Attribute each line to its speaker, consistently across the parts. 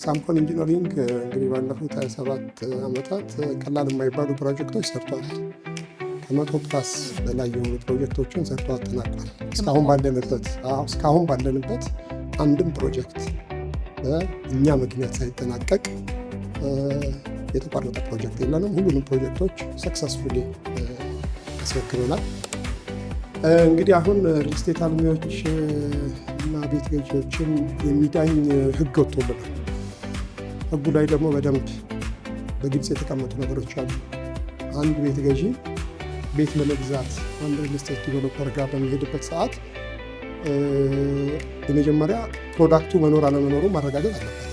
Speaker 1: ሳምኮን ኢንጂነሪንግ እንግዲህ ባለፉት 27 ዓመታት ቀላል የማይባሉ ፕሮጀክቶች ሰርቷል። ከ100 plus በላይ የሆኑ ፕሮጀክቶችን ሰርቶ አጠናቋል። እስካሁን ባለንበት አንድም ፕሮጀክት በእኛ ምክንያት ሳይጠናቀቅ የተቋረጠ ፕሮጀክት የለንም። ሁሉንም ፕሮጀክቶች successfully አስረክበናል። እንግዲህ አሁን ሪል ስቴት አልሚዎች እና ቤት ገዢዎችን የሚዳኝ ሕግ ወጥቶልናል። ሕጉ ላይ ደግሞ በደንብ በግልጽ የተቀመጡ ነገሮች አሉ። አንድ ቤት ገዢ ቤት ለመግዛት አንድ ሪል ስቴት developer ጋር በሚሄድበት ሰዓት የመጀመሪያ product ኡ መኖር አለመኖሩ ማረጋገጥ አለበት።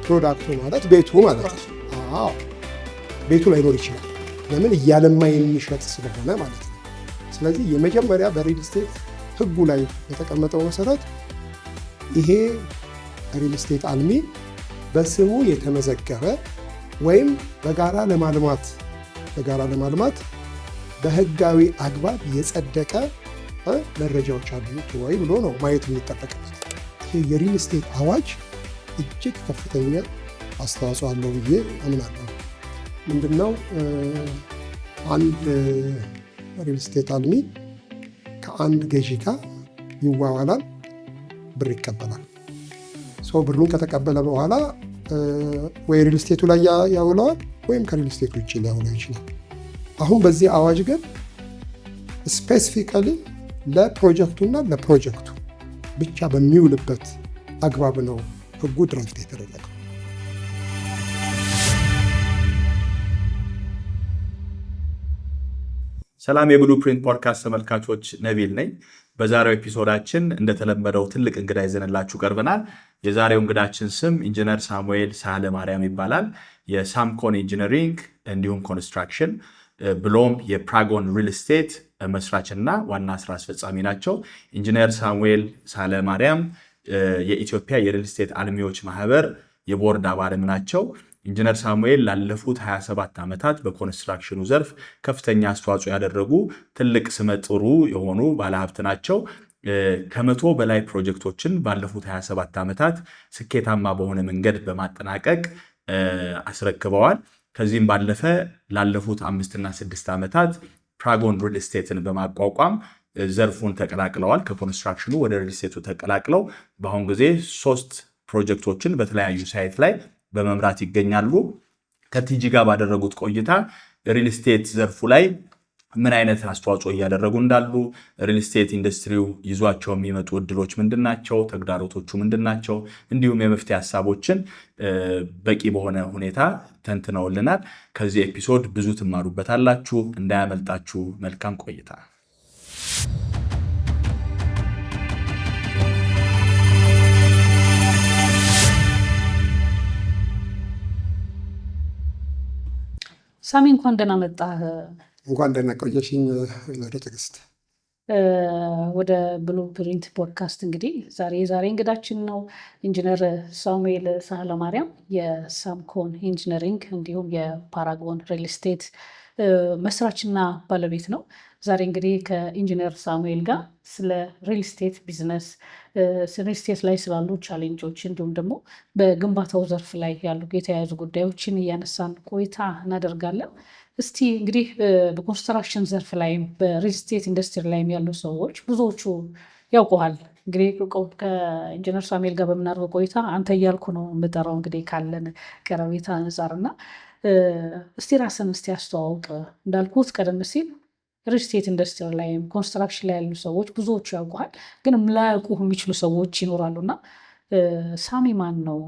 Speaker 1: Product ኡ ማለት ቤቱ ማለት ነው። አዎ፣ ቤቱ ላይኖር ይችላል። ለምን? እያለማ የሚሸጥ ስለሆነ ማለት ነው። ስለዚህ የመጀመሪያ በሪል ስቴት ህጉ ላይ በተቀመጠው መሰረት ይሄ ሪል ስቴት አልሚ በስሙ የተመዘገበ ወይም በጋራ ለማልማት በህጋዊ አግባብ የጸደቀ መረጃዎች አሉት ወይ ብሎ ነው ማየት የሚጠበቅበት። ይሄ የሪል ስቴት አዋጅ እጅግ ከፍተኛ አስተዋጽኦ አለው ብዬ አምናለሁ። ምንድነው? አንድ ሪል ስቴት አልሚ ከአንድ ገዢ ጋር ይዋዋላል፣ ብር ይቀበላል። So ብሩን ከተቀበለ በኋላ ወይ ሪል ስቴቱ ላይ ያውለዋል ወይም ከሪል ስቴቱ ውጭ ሊያውለው ይችላል። አሁን በዚህ አዋጅ ግን specifically ለፕሮጀክቱና ለፕሮጀክቱ ብቻ በሚውልበት አግባብ ነው ህጉ draft የተደረገው።
Speaker 2: ሰላም የ Blueprint ፖድካስት ተመልካቾች፣ ነቢል ነኝ። በዛሬው episode ኣችን እንደተለመደው ትልቅ እንግዳ ይዘንላችሁ ቀርበናል። የዛሬው እንግዳችን ስም ኢንጂነር ሳሙኤል ሳህለ ማርያም ይባላል። የሳምኮን ኢንጂነሪንግ እንዲሁም ኮንስትራክሽን ብሎም የፓራጎን ሪል ስቴት መስራችና ዋና ስራ አስፈጻሚ ናቸው። ኢንጂነር ሳሙኤል ሳህለ ማርያም የኢትዮጵያ የሪል ስቴት አልሚዎች ማህበር የቦርድ አባልም ናቸው። ኢንጂነር ሳሙኤል ላለፉት 27 ዓመታት በኮንስትራክሽኑ ዘርፍ ከፍተኛ አስተዋጽኦ ያደረጉ ትልቅ ስመጥሩ የሆኑ ባለሀብት ናቸው። ከ100 በላይ ፕሮጀክቶችን ባለፉት 27 ዓመታት ስኬታማ በሆነ መንገድ በማጠናቀቅ አስረክበዋል። ከዚህም ባለፈ ላለፉት 5ና 6 ዓመታት ፓራጎን ሪል ስቴትን በማቋቋም ዘርፉን ተቀላቅለዋል። ከኮንስትራክሽኑ ወደ ሪል ስቴቱ ተቀላቅለው በአሁን ጊዜ ሶስት ፕሮጀክቶችን በተለያዩ site ላይ በመምራት ይገኛሉ። ከቲጂ ጋር ባደረጉት ቆይታ ሪል ስቴት ዘርፉ ላይ ምን አይነት አስተዋጽኦ እያደረጉ እንዳሉ፣ ሪል ስቴት ኢንዱስትሪው ይዟቸው የሚመጡ እድሎች ምንድን ናቸው፣ ተግዳሮቶቹ ምንድን ናቸው፣ እንዲሁም የመፍትሄ ሀሳቦችን በቂ በሆነ ሁኔታ ተንትነውልናል። ከዚህ episode ብዙ ትማሩበታላችሁ፣ እንዳያመልጣችሁ። መልካም ቆይታ።
Speaker 3: ሳሚ፣ እንኳን ደህና መጣህ።
Speaker 1: እንኳን ደህና ቆየሽኝ ወይዘሮ ትዕግስት።
Speaker 3: ወደ Blueprint ፖድካስት እንግዲህ ዛሬ የዛሬ እንግዳችን ነው ኢንጂነር ሳሙኤል ሳህለ ማርያም፣ የሳምኮን ኢንጂነሪንግ እንዲሁም የፓራጎን ሪል ስቴት መስራችና ባለቤት ነው። ዛሬ እንግዲህ ከኢንጂነር ሳሙኤል ጋር ስለ ሪል ስቴት ቢዝነስ፣ ሪል ስቴት ላይ ስላሉ challenge ኦች እንዲሁም ደግሞ በግንባታው ዘርፍ ላይ ያሉ የተያያዙ ጉዳዮችን እያነሳን ቆይታ እናደርጋለን። እስቲ እንግዲህ በኮንስትራክሽን ዘርፍ ላይም በሪል ስቴት ኢንዱስትሪ ላይም ያሉ ሰዎች ብዙዎቹ ያውቁሃል። እንግዲህ ከኢንጂነር ሳሙኤል ጋር በምናደርገው ቆይታ አንተ እያልኩ ነው የምጠራው፣ እንግዲህ ካለን ቀረቤታ አንጻር። እና እስቲ ራስን እስቲ አስተዋውቅ። እንዳልኩት ቀደም ሲል ሪል ስቴት ኢንዱስትሪ ላይም ኮንስትራክሽን ላይ ያሉ ሰዎች ብዙዎቹ ያውቁሃል፣ ግን ላያውቁ የሚችሉ ሰዎች ይኖራሉ። እና ሳሚ ማን ነው?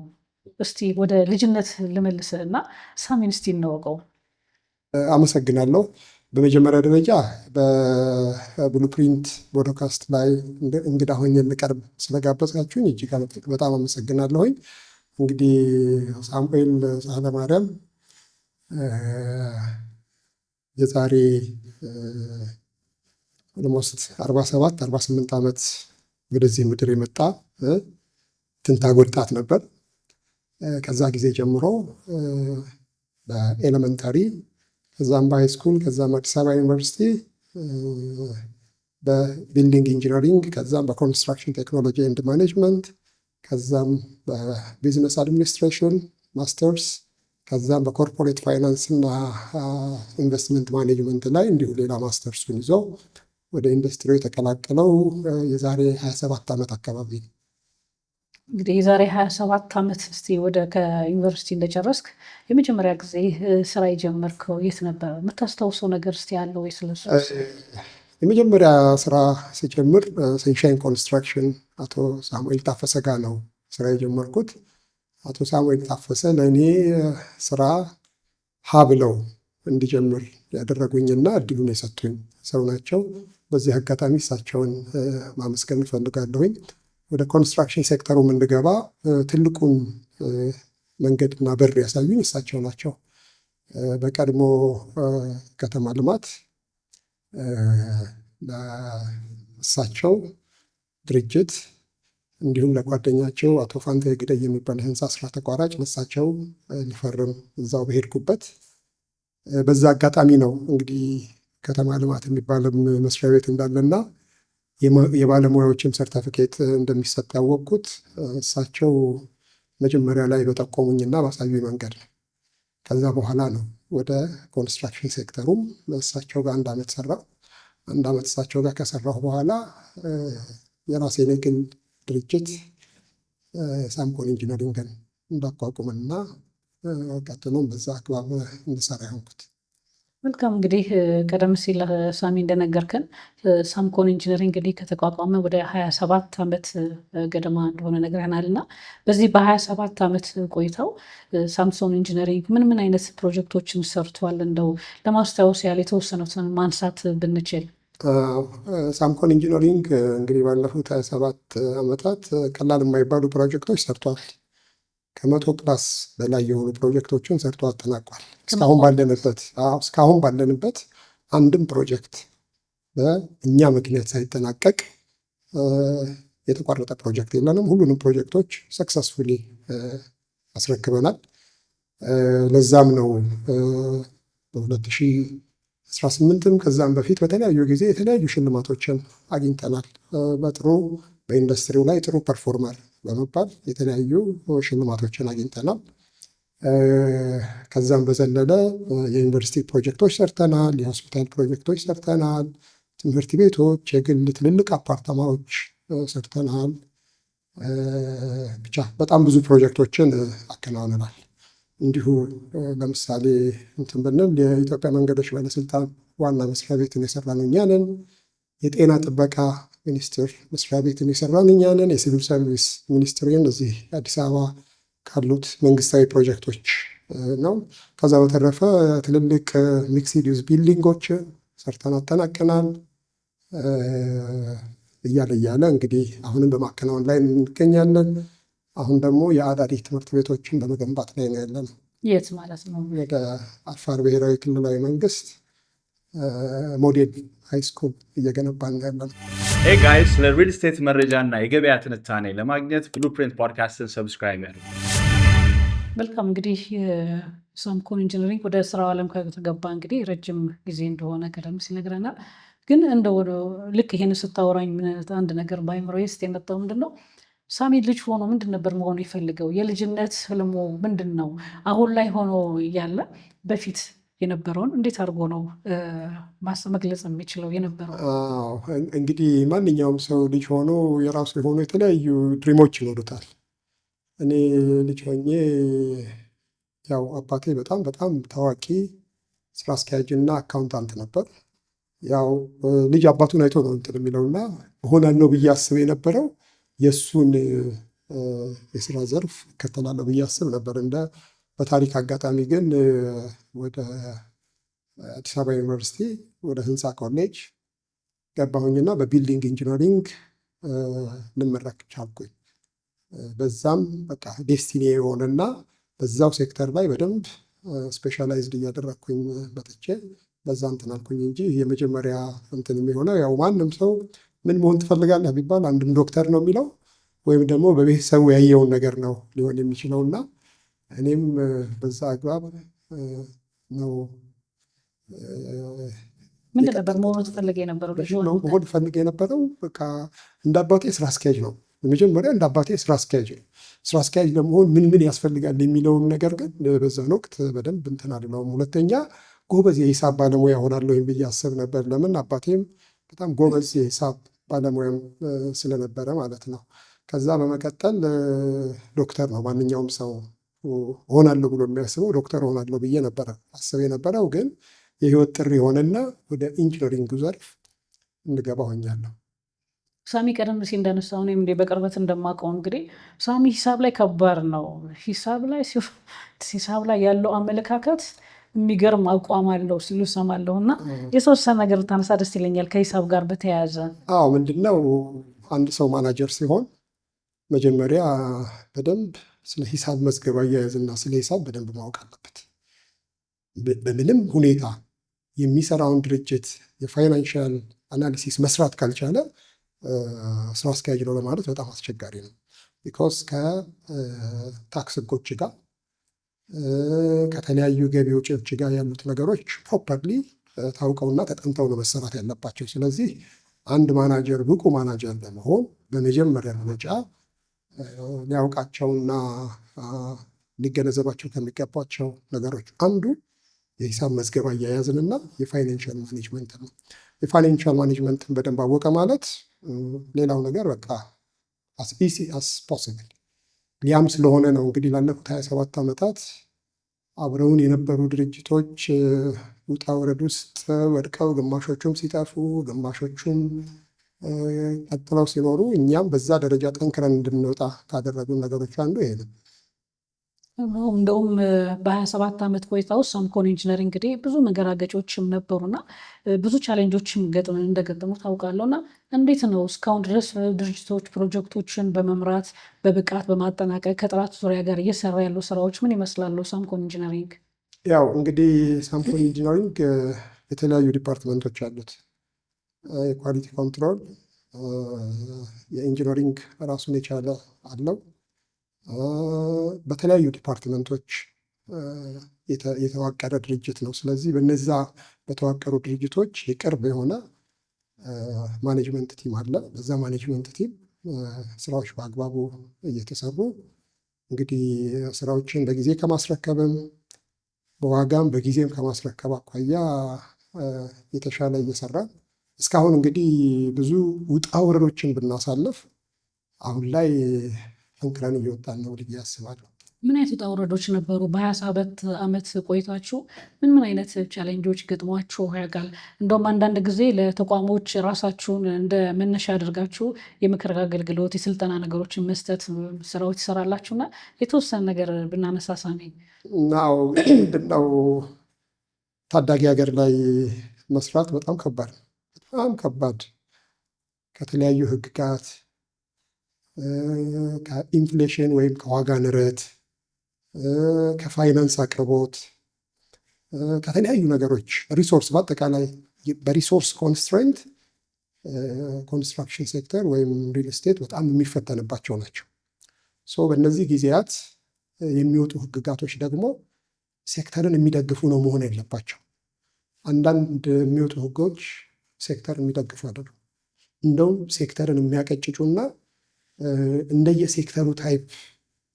Speaker 3: እስቲ ወደ ልጅነት ልመልስህ እና ሳሚን እስቲ እንወቀው።
Speaker 1: አመሰግናለሁ። በመጀመሪያ ደረጃ በ Blueprint ፖድካስት ላይ እንግዳ ሆኜ እንድቀርብ ስለጋበዛችሁኝ እጅግ በጣም አመሰግናለሁኝ። እንግዲህ ሳሙኤል ሳህለማርያም የዛሬ almost 47 48 ዓመት ወደዚህ ምድር የመጣ ትንታግ ወጣት ነበር። ከዛ ጊዜ ጀምሮ በ elementary፣ ከዛም በ high school፣ ከዛም አዲስ አበባ ዩኒቨርሲቲ በ building engineering፣ ከዛም በ construction technology and management ከዛም በ business administration masters፣ ከዛም በ corporate finance እና investment management ላይ እንዲሁ ሌላ ማስተርሱን ይዞ ወደ ኢንዱስትሪው የተቀላቀለው የዛሬ 27 ዓመት አካባቢ ነው።
Speaker 3: እንግዲህ የዛሬ 27 ዓመት፣ እስቲ ወደ ከዩኒቨርሲቲ እንደጨረስክ የመጀመሪያ ጊዜ ስራ የጀመርከው የት ነበር? የምታስታውሰው ነገር እስቲ ያለው ወይ ስለሱ?
Speaker 1: የመጀመሪያ ስራ ስጀምር ሰንሻይን ኮንስትራክሽን አቶ ሳሙኤል ታፈሰ ጋር ነው ስራ የጀመርኩት። አቶ ሳሙኤል ታፈሰ ለእኔ ስራ ሀ ብለው እንድጀምር ያደረጉኝና እድሉን የሰጡኝ ሰው ናቸው። በዚህ አጋጣሚ እሳቸውን ማመስገን እፈልጋለሁኝ። ወደ construction sector ኡም እንድገባ ትልቁን መንገድና በር ያሳዩኝ እሳቸው ናቸው። በቀድሞ ከተማ ልማት ለእሳቸው ድርጅት እንዲሁም ለጓደኛቸው አቶ ፋንታዬ ግደይ የሚባል ህንፃ ስራ ተቋራጭ ለእሳቸው ልፈርም እዛው በሄድኩበት በዛ አጋጣሚ ነው እንግዲህ ከተማ ልማት የሚባልም መስሪያ ቤት እንዳለና የባለሙያዎችም ሰርተፊኬት እንደሚሰጥ ያወቅኩት እሳቸው መጀመሪያ ላይ በጠቆሙኝና ባሳዩኝ መንገድ ነው። ከዛ በኋላ ነው ወደ construction sector ኡም እሳቸው ጋር አንድ ዓመት ሰራሁ። አንድ ዓመት እሳቸው ጋር ከሰራሁ በኋላ የራሴን የግል ድርጅት ሳምኮን ኢንጂነሪንግን እንዳቋቁምና ቀጥሎም በዛ አግባብ እንድሰራ የሆንኩት።
Speaker 3: መልካም፣ እንግዲህ ቀደም ሲል ሳሚ እንደነገርከን ሳምኮን ኢንጂነሪንግ እንግዲህ ከተቋቋመ ወደ 27 ዓመት ገደማ እንደሆነ ነግረናል። እና በዚህ በ27 ዓመት ቆይታው ሳምሶን ኢንጂነሪንግ ምን ምን አይነት ፕሮጀክቶችን ሰርቷል? እንደው ለማስታወስ ያህል የተወሰኑትን ማንሳት ብንችል።
Speaker 1: ሳምኮን ኢንጂነሪንግ እንግዲህ ባለፉት 27 ዓመታት ቀላል የማይባሉ ፕሮጀክቶች ሰርቷል። ከ100 plus በላይ የሆኑ ፕሮጀክቶችን ሰርቶ አጠናቋል። እስካሁን ባለንበት አንድም ፕሮጀክት በእኛ ምክንያት ሳይጠናቀቅ የተቋረጠ ፕሮጀክት የለንም። ሁሉንም ፕሮጀክቶች successfully አስረክበናል። ለዛም ነው በ2018ም ከዛም በፊት በተለያዩ ጊዜ የተለያዩ ሽልማቶችን አግኝተናል። በጥሩ በኢንዱስትሪው ላይ ጥሩ performer በመባል የተለያዩ ሽልማቶችን አግኝተናል። ከዛም በዘለለ የዩኒቨርሲቲ ፕሮጀክቶች ሰርተናል። የሆስፒታል ፕሮጀክቶች ሰርተናል። ትምህርት ቤቶች፣ የግል ትልልቅ አፓርታማዎች ሰርተናል። ብቻ በጣም ብዙ ፕሮጀክቶችን አከናውነናል። እንዲሁ ለምሳሌ እንትን ብንል የኢትዮጵያ መንገዶች ባለስልጣን ዋና መስሪያ ቤትን የሰራነው እኛ ነን። የጤና ጥበቃ ሚኒስቴር መስሪያ ቤትን የሰራን እኛ ነን። የሲቪል ሰርቪስ ሚኒስትርን እዚህ አዲስ አበባ ካሉት መንግስታዊ ፕሮጀክቶች ነው። ከዛ በተረፈ ትልልቅ mixed use building ኦች ሰርተን አጠናቀናል። እያለ እያለ እንግዲህ አሁንም በማከናወን ላይ እንገኛለን። አሁን ደግሞ የአዳሪ ትምህርት ቤቶችን በመገንባት ላይ ነው ያለነው።
Speaker 3: የት ማለት ነው?
Speaker 1: ወደ አፋር ብሔራዊ ክልላዊ መንግስት model high school እየገነባን ነው ያለነው።
Speaker 2: Hey guys፣ ስለ real estate መረጃ እና የገበያ ትንታኔ ለማግኘት ብሉፕሪንት ፖድካስትን subscribe ያድርጉ።
Speaker 3: መልካም፣ እንግዲህ ሳምኮን ኢንጂነሪንግ ወደ ስራው ዓለም ከተገባ እንግዲህ ረጅም ጊዜ እንደሆነ ቀደም ሲል ነግረናል። ግን እንደው ልክ ይሄን ስታወራኝ አንድ ነገር በአእምሮዬ ውስጥ የመጣው ምንድን ነው፣ ሳሚ ልጅ ሆኖ ምንድን ነበር መሆኑ የፈለገው? የልጅነት ህልሙ ምንድን ነው? አሁን ላይ ሆኖ እያለ በፊት የነበረውን እንዴት አድርጎ ነው መግለጽ የሚችለው የነበረው?
Speaker 1: እንግዲህ ማንኛውም ሰው ልጅ ሆኖ የራሱ የሆኑ የተለያዩ dream ኦች ይኖሩታል። እኔ ልጅ ሆኜ ያው አባቴ በጣም በጣም ታዋቂ ስራ አስኪያጅ እና accountant ነበር። ያው ልጅ አባቱን አይቶ ነው እንትን የሚለው እና እሆናለሁ ብዬ አስብ የነበረው የእሱን የስራ ዘርፍ እከተላለሁ ብዬ አስብ ነበር። እንደ በታሪክ አጋጣሚ ግን ወደ አዲስ አበባ ዩኒቨርሲቲ ወደ ህንፃ ኮሌጅ ገባሁኝና በ building engineering ልመረቅ ቻልኩኝ። በዛም በቃ destiny የሆነና በዛው ሴክተር ላይ በደንብ specialized እያደረግኩኝ መጥቼ በዛ እንትን አልኩኝ እንጂ የመጀመሪያ እንትን የሚሆነው ያው ማንም ሰው ምን መሆን ትፈልጋለህ ቢባል አንድም ዶክተር ነው የሚለው ወይም ደግሞ በቤተሰቡ ያየውን ነገር ነው ሊሆን የሚችለው እና እኔም በዛ አግባብ ነው።
Speaker 3: ምንድን ነበር መሆን ትፈልግ የነበረው?
Speaker 1: መሆን እፈልግ የነበረው በቃ እንደ አባቴ ስራ አስኪያጅ ነው በመጀመሪያ እንደ አባቴ ስራ አስኪያጅ ነው። ስራ አስኪያጅ ለመሆን ምን ምን ያስፈልጋል የሚለውን ነገር ግን በዛን ወቅት በደንብ እንትን አልለውም። ሁለተኛ ጎበዝ የሂሳብ ባለሙያ እሆናለሁ ብዬ አስብ ነበር። ለምን አባቴም በጣም ጎበዝ የሂሳብ ባለሙያም ስለነበረ ማለት ነው። ከዛ በመቀጠል ዶክተር ነው ማንኛውም ሰው እሆናለሁ ብሎ የሚያስበው፣ ዶክተር እሆናለሁ ብዬ ነበረ አስብ የነበረው። ግን የህይወት ጥሪ ሆነና ወደ engineering ዘርፍ እንድገባ ሆኛለሁ።
Speaker 3: ሳሚ፣ ቀደም ሲል እንዳነሳው እኔም እንዲህ በቅርበት እንደማውቀው እንግዲህ ሳሚ ሂሳብ ላይ ከባድ ነው። ሂሳብ ላይ ያለው አመለካከት የሚገርም አቋም አለው ሲሉ እሰማለሁ እና የተወሰነ ነገር ብታነሳ ደስ ይለኛል ከሂሳብ ጋር በተያያዘ።
Speaker 1: አዎ፣ ምንድነው፣ አንድ ሰው ማናጀር ሲሆን መጀመሪያ በደንብ ስለ ሂሳብ መዝገብ አያያዝና ስለ ሂሳብ በደንብ ማወቅ አለበት። በምንም ሁኔታ የሚሰራውን ድርጅት የ financial analysis መስራት ካልቻለ ስራ አስኪያጅ ነው ለማለት በጣም አስቸጋሪ ነው። Because ከ tax ህጎች ጋር፣ ከተለያዩ ገቢ ወጪዎች ጋር ያሉት ነገሮች properly ታውቀውና ተጠንተው ነው መሰራት ያለባቸው። ስለዚህ አንድ ማናጀር ብቁ ማናጀር ለመሆን በመጀመሪያ ደረጃ ሊያውቃቸውና ሊገነዘባቸው ከሚገባቸው ነገሮች አንዱ የሂሳብ መዝገብ አያያዝንና የ financial management ነው። የ financial management ን በደንብ አወቀ ማለት ሌላው ነገር በቃ as easy as possible። ያም ስለሆነ ነው እንግዲህ ላለፉት 27 ዓመታት አብረውን የነበሩ ድርጅቶች ውጣ ውረድ ውስጥ ወድቀው ግማሾቹም ሲጠፉ ግማሾቹም ቀጥለው ሲኖሩ እኛም በዛ ደረጃ ጠንክረን እንድንወጣ ካደረጉ ነገሮች አንዱ ይሄ ነው።
Speaker 3: እንደውም በ27 ዓመት ቆይታ ውስጥ ሳምኮን ኢንጂነሪንግ እንግዲህ ብዙ መንገራገጮችም ነበሩና ብዙ challenge ኦችም እንደገጠሙ ታውቃለሁ። እና እንዴት ነው እስካሁን ድረስ ድርጅቶች ፕሮጀክቶችን በመምራት፣ በብቃት በማጠናቀቅ፣ ከጥራት ዙሪያ ጋር እየሰራ ያሉ ስራዎች ምን ይመስላሉ? ሳምኮን ኢንጂነሪንግ።
Speaker 1: ያው እንግዲህ ሳምኮን ኢንጂነሪንግ የተለያዩ department ኦች አሉት። የ quality control፣ የ engineering ራሱን የቻለ አለው። በተለያዩ department ኦች የተዋቀረ ድርጅት ነው። ስለዚህ በነዛ በተዋቀሩ ድርጅቶች የቅርብ የሆነ management team አለ። በዛ management team ስራዎች በአግባቡ እየተሰሩ እንግዲህ ስራዎችን በጊዜ ከማስረከብም በዋጋም በጊዜም ከማስረከብ አኳያ የተሻለ እየሰራን እስካሁን እንግዲህ ብዙ ውጣ ውረዶችን ብናሳልፍ አሁን ላይ ጠንክረን እየወጣን ነው ብዬ አስባለሁ።
Speaker 3: ምን አይነት ውጣ ውረዶች ነበሩ? በ27 ዓመት ቆይታችሁ ምን ምን አይነት challenge ኦች ገጥሟችሁ ያውቃል? እንደውም አንዳንድ ጊዜ ለተቋሞች ራሳችሁን እንደ መነሻ አድርጋችሁ የምክር አገልግሎት፣ የስልጠና ነገሮችን መስጠት ስራዎች ትሰራላችሁ እና የተወሰነ ነገር ብናነሳ ሳሚ።
Speaker 1: ናው ምንድነው፣ ታዳጊ ሀገር ላይ መስራት በጣም ከባድ ነው። በጣም ከባድ፣ ከተለያዩ ህግጋት፣ ከ inflation ወይም ከዋጋ ንረት፣ ከፋይናንስ አቅርቦት፣ ከተለያዩ ነገሮች resource፣ በአጠቃላይ በ resource constraint construction sector ወይም real estate በጣም የሚፈተንባቸው ናቸው። So በእነዚህ ጊዜያት የሚወጡ ህግጋቶች ደግሞ ሴክተርን የሚደግፉ ነው መሆን ያለባቸው። አንዳንድ የሚወጡ ህጎች ሴክተር የሚደግፉ አይደሉም። እንደውም ሴክተርን የሚያቀጭጩና እንደየ sector ኡ type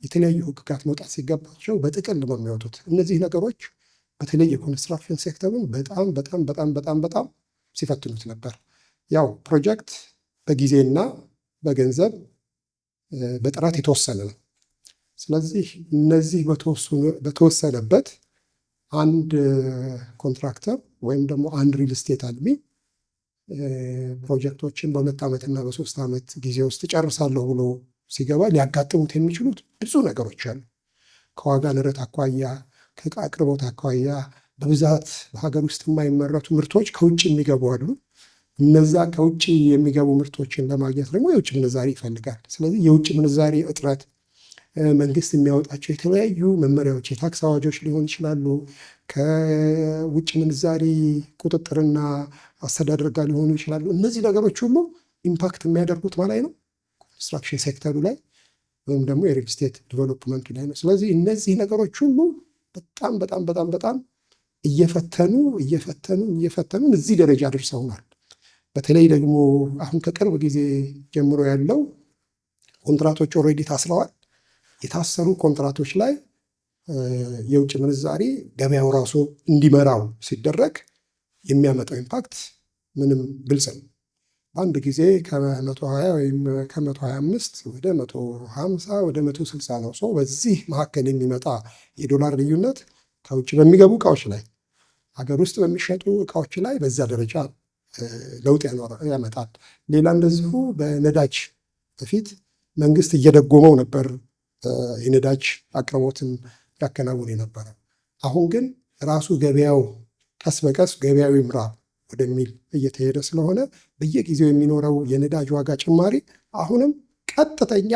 Speaker 1: የተለያዩ ህግጋት መውጣት ሲገባቸው በጥቅል ነው የሚወጡት። እነዚህ ነገሮች በተለይ የ construction sector ኡን በጣም በጣም በጣም በጣም በጣም ሲፈትኑት ነበር። ያው ፕሮጀክት በጊዜና በገንዘብ በጥራት የተወሰነ ነው። ስለዚህ እነዚህ በተወሰነበት አንድ contractor ወይም ደግሞ አንድ real estate አልሚ ፕሮጀክቶችን በ2 ዓመትና በ3 ዓመት ጊዜ ውስጥ ጨርሳለሁ ብሎ ሲገባ ሊያጋጥሙት የሚችሉት ብዙ ነገሮች አሉ። ከዋጋ ንረት አኳያ፣ ከዕቃ አቅርቦት አኳያ በብዛት በሀገር ውስጥ የማይመረቱ ምርቶች ከውጭ የሚገቡ አሉ። እነዛ ከውጭ የሚገቡ ምርቶችን ለማግኘት ደግሞ የውጭ ምንዛሪ ይፈልጋል። ስለዚህ የውጭ ምንዛሪ እጥረት፣ መንግስት የሚያወጣቸው የተለያዩ መመሪያዎች፣ የታክስ አዋጆች ሊሆን ይችላሉ፣ ከውጭ ምንዛሪ ቁጥጥርና አስተዳደር ጋር ሊሆኑ ይችላሉ። እነዚህ ነገሮች ሁሉ impact የሚያደርጉት ማለት ነው construction sector ኡ ላይ ወይም ደግሞ የ real estate development ኡ ላይ ነው። ስለዚህ እነዚህ ነገሮች ሁሉ በጣም በጣም በጣም በጣም እየፈተኑ እየፈተኑ እየፈተኑ እዚህ ደረጃ አድርሰውናል። በተለይ ደግሞ አሁን ከቅርብ ጊዜ ጀምሮ ያለው ኮንትራቶች already ታስረዋል። የታሰሩ ኮንትራቶች ላይ የውጭ ምንዛሪ ገበያው ራሱ እንዲመራው ሲደረግ የሚያመጣው impact ምንም ግልጽ ነው። በአንድ ጊዜ ከ120 ወይም ከ125 ወደ 150 ወደ 160 ነው። So በዚህ መካከል የሚመጣ የዶላር ልዩነት ከውጭ በሚገቡ እቃዎች ላይ፣ ሀገር ውስጥ በሚሸጡ እቃዎች ላይ በዛ ደረጃ ለውጥ ያመጣል። ሌላ እንደዚሁ በነዳጅ፣ በፊት መንግስት እየደጎመው ነበር የነዳጅ አቅርቦትን ያከናውን የነበረው። አሁን ግን ራሱ ገበያው ቀስ በቀስ ገበያው ይምራ ወደሚል እየተሄደ ስለሆነ በየጊዜው የሚኖረው የነዳጅ ዋጋ ጭማሪ አሁንም ቀጥተኛ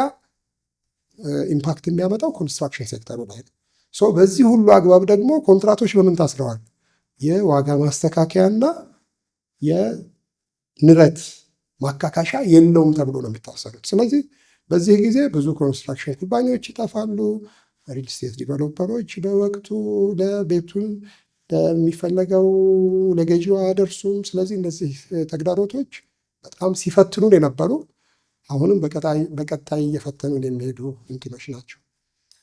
Speaker 1: impact የሚያመጣው construction sector ኡ ላይ ነው። So በዚህ ሁሉ አግባብ ደግሞ ኮንትራቶች በምን ታስረዋል? የዋጋ ማስተካከያና የንረት ማካካሻ የለውም ተብሎ ነው የሚታሰሩት። ስለዚህ በዚህ ጊዜ ብዙ construction ኩባንያዎች ይጠፋሉ። Real estate developer ኦች በወቅቱ ለቤቱን ለሚፈለገው ለገዢው አያደርሱም። ስለዚህ እነዚህ ተግዳሮቶች በጣም ሲፈትኑን የነበሩ፣ አሁንም በቀጣይ እየፈተኑን የሚሄዱ እንትኖች ናቸው።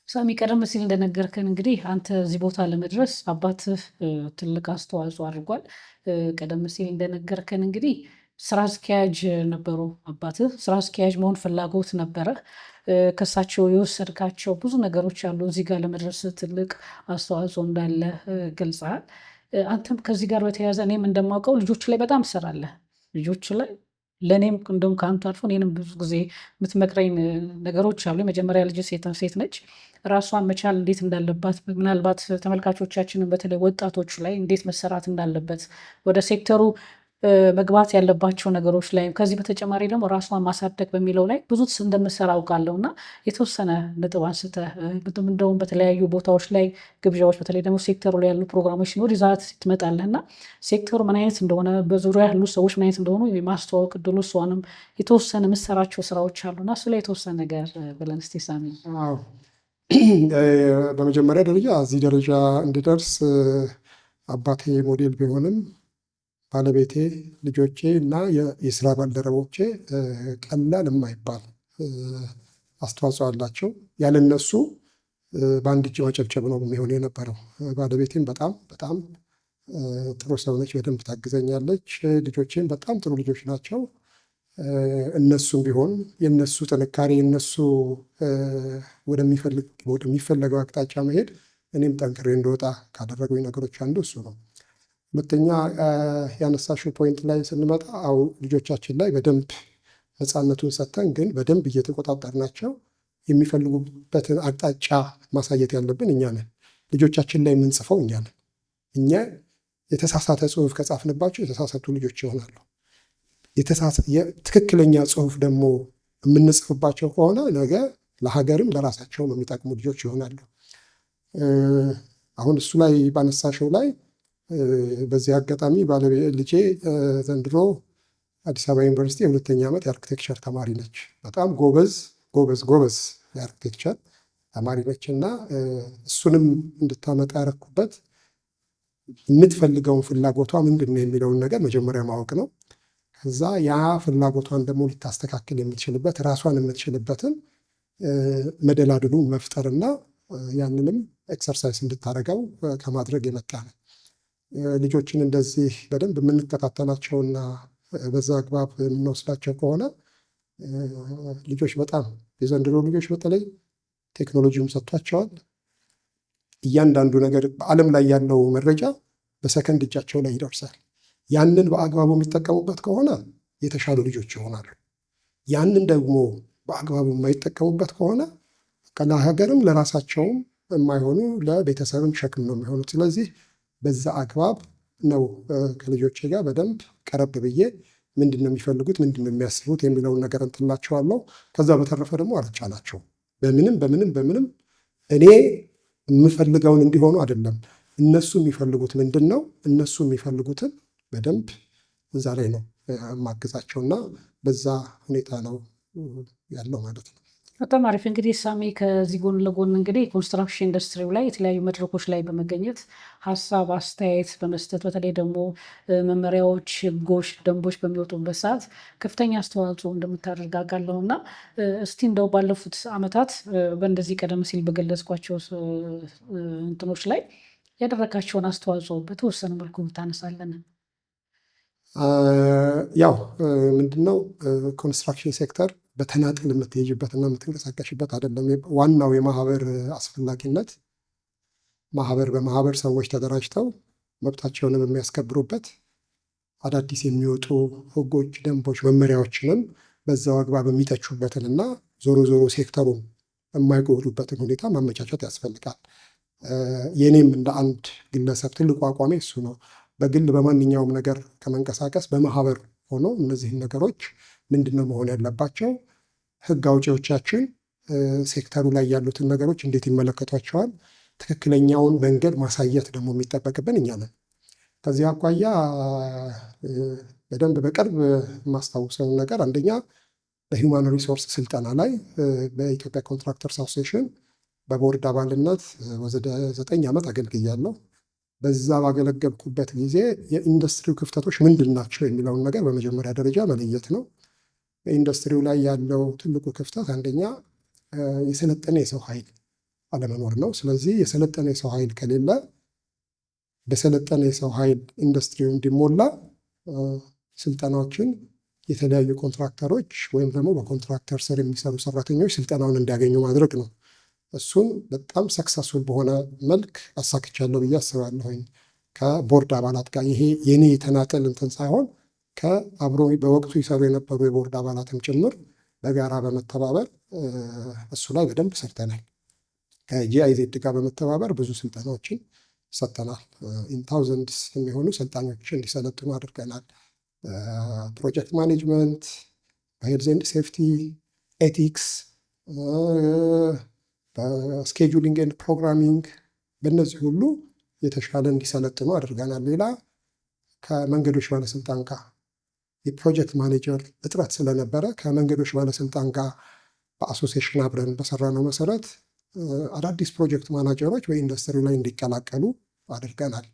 Speaker 3: ሳሚ፣ ቀደም ሲል እንደነገርከን እንግዲህ አንተ እዚህ ቦታ ለመድረስ አባትህ ትልቅ አስተዋጽኦ አድርጓል። ቀደም ሲል እንደነገርከን እንግዲህ ስራ አስኪያጅ ነበሩ አባትህ። ስራ አስኪያጅ መሆን ፍላጎት ነበረ። ከሳቸው የወሰድካቸው ብዙ ነገሮች አሉ። እዚህ ጋር ለመድረስ ትልቅ አስተዋጽኦ እንዳለ ገልጸሃል። አንተም ከዚህ ጋር በተያያዘ እኔም እንደማውቀው ልጆች ላይ በጣም ትሰራለህ። ልጆች ላይ ለእኔም እንደውም ከአንቱ አልፎ እኔንም ብዙ ጊዜ የምትመክረኝ ነገሮች አሉ። የመጀመሪያ ልጅ ሴት ነች። ራሷን መቻል እንዴት እንዳለባት፣ ምናልባት ተመልካቾቻችንን በተለይ ወጣቶቹ ላይ እንዴት መሰራት እንዳለበት፣ ወደ ሴክተሩ መግባት ያለባቸው ነገሮች ላይ፣ ከዚህ በተጨማሪ ደግሞ ራሷን ማሳደግ በሚለው ላይ ብዙ እንደምሰራ አውቃለሁ። እና የተወሰነ ነጥብ አንስተህ፣ እንደውም በተለያዩ ቦታዎች ላይ ግብዣዎች፣ በተለይ ደግሞ ሴክተሩ ላይ ያሉ ፕሮግራሞች ሲኖር ይዛት ትመጣለህ። እና ሴክተሩ ምን አይነት እንደሆነ፣ በዙሪያ ያሉ ሰዎች ምን አይነት እንደሆኑ የማስተዋወቅ እድሉ፣ እሷንም የተወሰነ የምትሰራቸው ስራዎች አሉ። እና እሱ ላይ የተወሰነ ነገር ብለን እስቲ ሳሚ።
Speaker 1: በመጀመሪያ ደረጃ እዚህ ደረጃ እንድደርስ አባቴ ሞዴል ቢሆንም ባለቤቴ፣ ልጆቼ እና የስራ ባልደረቦቼ ቀላል የማይባል አስተዋጽኦ አላቸው። ያለ እነሱ በአንድ እጅ ማጨብጨብ ነው የሚሆን የነበረው። ባለቤቴም በጣም በጣም ጥሩ ሰው ነች፣ በደንብ ታግዘኛለች። ልጆቼም በጣም ጥሩ ልጆች ናቸው። እነሱም ቢሆን የእነሱ ጥንካሬ፣ የእነሱ ወደሚፈለገው አቅጣጫ መሄድ እኔም ጠንክሬ እንድወጣ ካደረጉኝ ነገሮች አንዱ እሱ ነው። ሁለተኛ ያነሳሽው point ላይ ስንመጣ፣ አው ልጆቻችን ላይ በደንብ ነፃነቱን ሰጥተን ግን በደንብ እየተቆጣጠርናቸው የሚፈልጉበትን አቅጣጫ ማሳየት ያለብን እኛ ነን። ልጆቻችን ላይ የምንጽፈው እኛ ነን። እኛ የተሳሳተ ጽሑፍ ከጻፍንባቸው የተሳሳቱ ልጆች ይሆናሉ። ትክክለኛ ጽሑፍ ደግሞ የምንጽፍባቸው ከሆነ ነገ ለሀገርም ለራሳቸውም የሚጠቅሙ ልጆች ይሆናሉ። አሁን እሱ ላይ ባነሳሽው ላይ በዚህ አጋጣሚ ልጄ ዘንድሮ አዲስ አበባ ዩኒቨርሲቲ የሁለተኛ ዓመት የ architecture ተማሪ ነች። በጣም ጎበዝ ጎበዝ ጎበዝ የ architecture ተማሪ ነች። እና እሱንም እንድታመጣ ያረኩበት የምትፈልገውን፣ ፍላጎቷ ምንድን ነው የሚለውን ነገር መጀመሪያ ማወቅ ነው። ከዛ ያ ፍላጎቷን ደግሞ ልታስተካክል የምትችልበት፣ ራሷን የምትችልበትን መደላድሉ መፍጠርና ያንንም exercise እንድታደርገው ከማድረግ የመጣ ነው። ልጆችን እንደዚህ በደንብ የምንከታተላቸውና በዛ አግባብ የምንወስዳቸው ከሆነ ልጆች በጣም፣ የዘንድሮ ልጆች በተለይ ቴክኖሎጂውም ሰጥቷቸዋል። እያንዳንዱ ነገር በዓለም ላይ ያለው መረጃ በሰከንድ እጃቸው ላይ ይደርሳል። ያንን በአግባቡ የሚጠቀሙበት ከሆነ የተሻሉ ልጆች ይሆናሉ። ያንን ደግሞ በአግባቡ የማይጠቀሙበት ከሆነ ለሀገርም ለራሳቸውም የማይሆኑ፣ ለቤተሰብም ሸክም ነው የሚሆኑት። ስለዚህ በዛ አግባብ ነው ከልጆቼ ጋር በደንብ ቀረብ ብዬ ምንድን ነው የሚፈልጉት፣ ምንድን ነው የሚያስቡት የሚለውን ነገር እንትን እላቸዋለሁ። ከዛ በተረፈ ደግሞ አልጫናቸውም። በምንም በምንም በምንም እኔ የምፈልገውን እንዲሆኑ አይደለም። እነሱ የሚፈልጉት ምንድን ነው? እነሱ የሚፈልጉትን በደንብ እዛ ላይ ነው የማግዛቸው እና በዛ ሁኔታ ነው ያለው ማለት ነው።
Speaker 3: በጣም አሪፍ። እንግዲህ ሳሚ፣ ከዚህ ጎን ለጎን እንግዲህ የኮንስትራክሽን ኢንዱስትሪው ላይ የተለያዩ መድረኮች ላይ በመገኘት ሀሳብ አስተያየት በመስጠት፣ በተለይ ደግሞ መመሪያዎች፣ ህጎች፣ ደንቦች በሚወጡበት ሰዓት ከፍተኛ አስተዋጽኦ እንደምታደርግ አውቃለሁ። እና እስቲ እንደው ባለፉት ዓመታት በእንደዚህ ቀደም ሲል በገለጽኳቸው እንትኖች ላይ ያደረካቸውን አስተዋጽኦ በተወሰነ መልኩ ብታነሳለን።
Speaker 1: ያው ምንድነው፣ construction sector በተናጥል የምትሄጅበትና የምትንቀሳቀሽበት አይደለም። ዋናው የማህበር አስፈላጊነት ማህበር በማህበር ሰዎች ተደራጅተው መብታቸውንም የሚያስከብሩበት፣ አዳዲስ የሚወጡ ህጎች፣ ደንቦች፣ መመሪያዎችንም በዛው አግባብ የሚተቹበትን እና ዞሮ ዞሮ ሴክተሩን የማይጎዱበትን ሁኔታ ማመቻቸት ያስፈልጋል። የኔም እንደ አንድ ግለሰብ ትልቁ አቋሜ እሱ ነው። በግል በማንኛውም ነገር ከመንቀሳቀስ በማህበር ሆኖ እነዚህን ነገሮች ምንድን ነው መሆን ያለባቸው፣ ህግ አውጪዎቻችን ሴክተሩ ላይ ያሉትን ነገሮች እንዴት ይመለከቷቸዋል፣ ትክክለኛውን መንገድ ማሳየት ደግሞ የሚጠበቅብን እኛ ነን። ከዚህ አኳያ በደንብ በቅርብ የማስታውሰውን ነገር፣ አንደኛ በ human resource ስልጠና ላይ በኢትዮጵያ Contractors Association በቦርድ አባልነት ወደ 9 ዓመት አገልግያለሁ። በዛ ባገለገልኩበት ጊዜ የኢንዱስትሪው ክፍተቶች ምንድን ናቸው የሚለውን ነገር በመጀመሪያ ደረጃ መለየት ነው። በኢንዱስትሪው ላይ ያለው ትልቁ ክፍተት አንደኛ የሰለጠነ የሰው ኃይል አለመኖር ነው። ስለዚህ የሰለጠነ የሰው ኃይል ከሌለ በሰለጠነ የሰው ኃይል ኢንዱስትሪው እንዲሞላ ስልጠናዎችን የተለያዩ ኮንትራክተሮች ወይም ደግሞ በኮንትራክተር ስር የሚሰሩ ሰራተኞች ስልጠናውን እንዲያገኙ ማድረግ ነው። እሱን በጣም successful በሆነ መልክ አሳክቻለሁ ብዬ አስባለሁኝ። ከቦርድ አባላት ጋር፣ ይሄ የኔ የተናጠል እንትን ሳይሆን ከአብሮ በወቅቱ ይሰሩ የነበሩ የቦርድ አባላትም ጭምር በጋራ በመተባበር እሱ ላይ በደንብ ሰርተናል። ከ GIZ ጋር በመተባበር ብዙ ስልጠናዎችን ሰጥተናል። In thousands የሚሆኑ ሰልጣኞች እንዲሰለጥኑ አድርገናል። Project management፣ በ health and safety፣ ethics፣ በ scheduling and programming፣ በእነዚህ ሁሉ የተሻለ እንዲሰለጥኑ አድርገናል። ሌላ ከመንገዶች ባለስልጣን ጋር የ project manager እጥረት ስለነበረ ከመንገዶች ባለስልጣን ጋር በ association አብረን በሰራነው መሰረት አዳዲስ project manager ኦች በኢንዱስትሪው ላይ እንዲቀላቀሉ አድርገናል።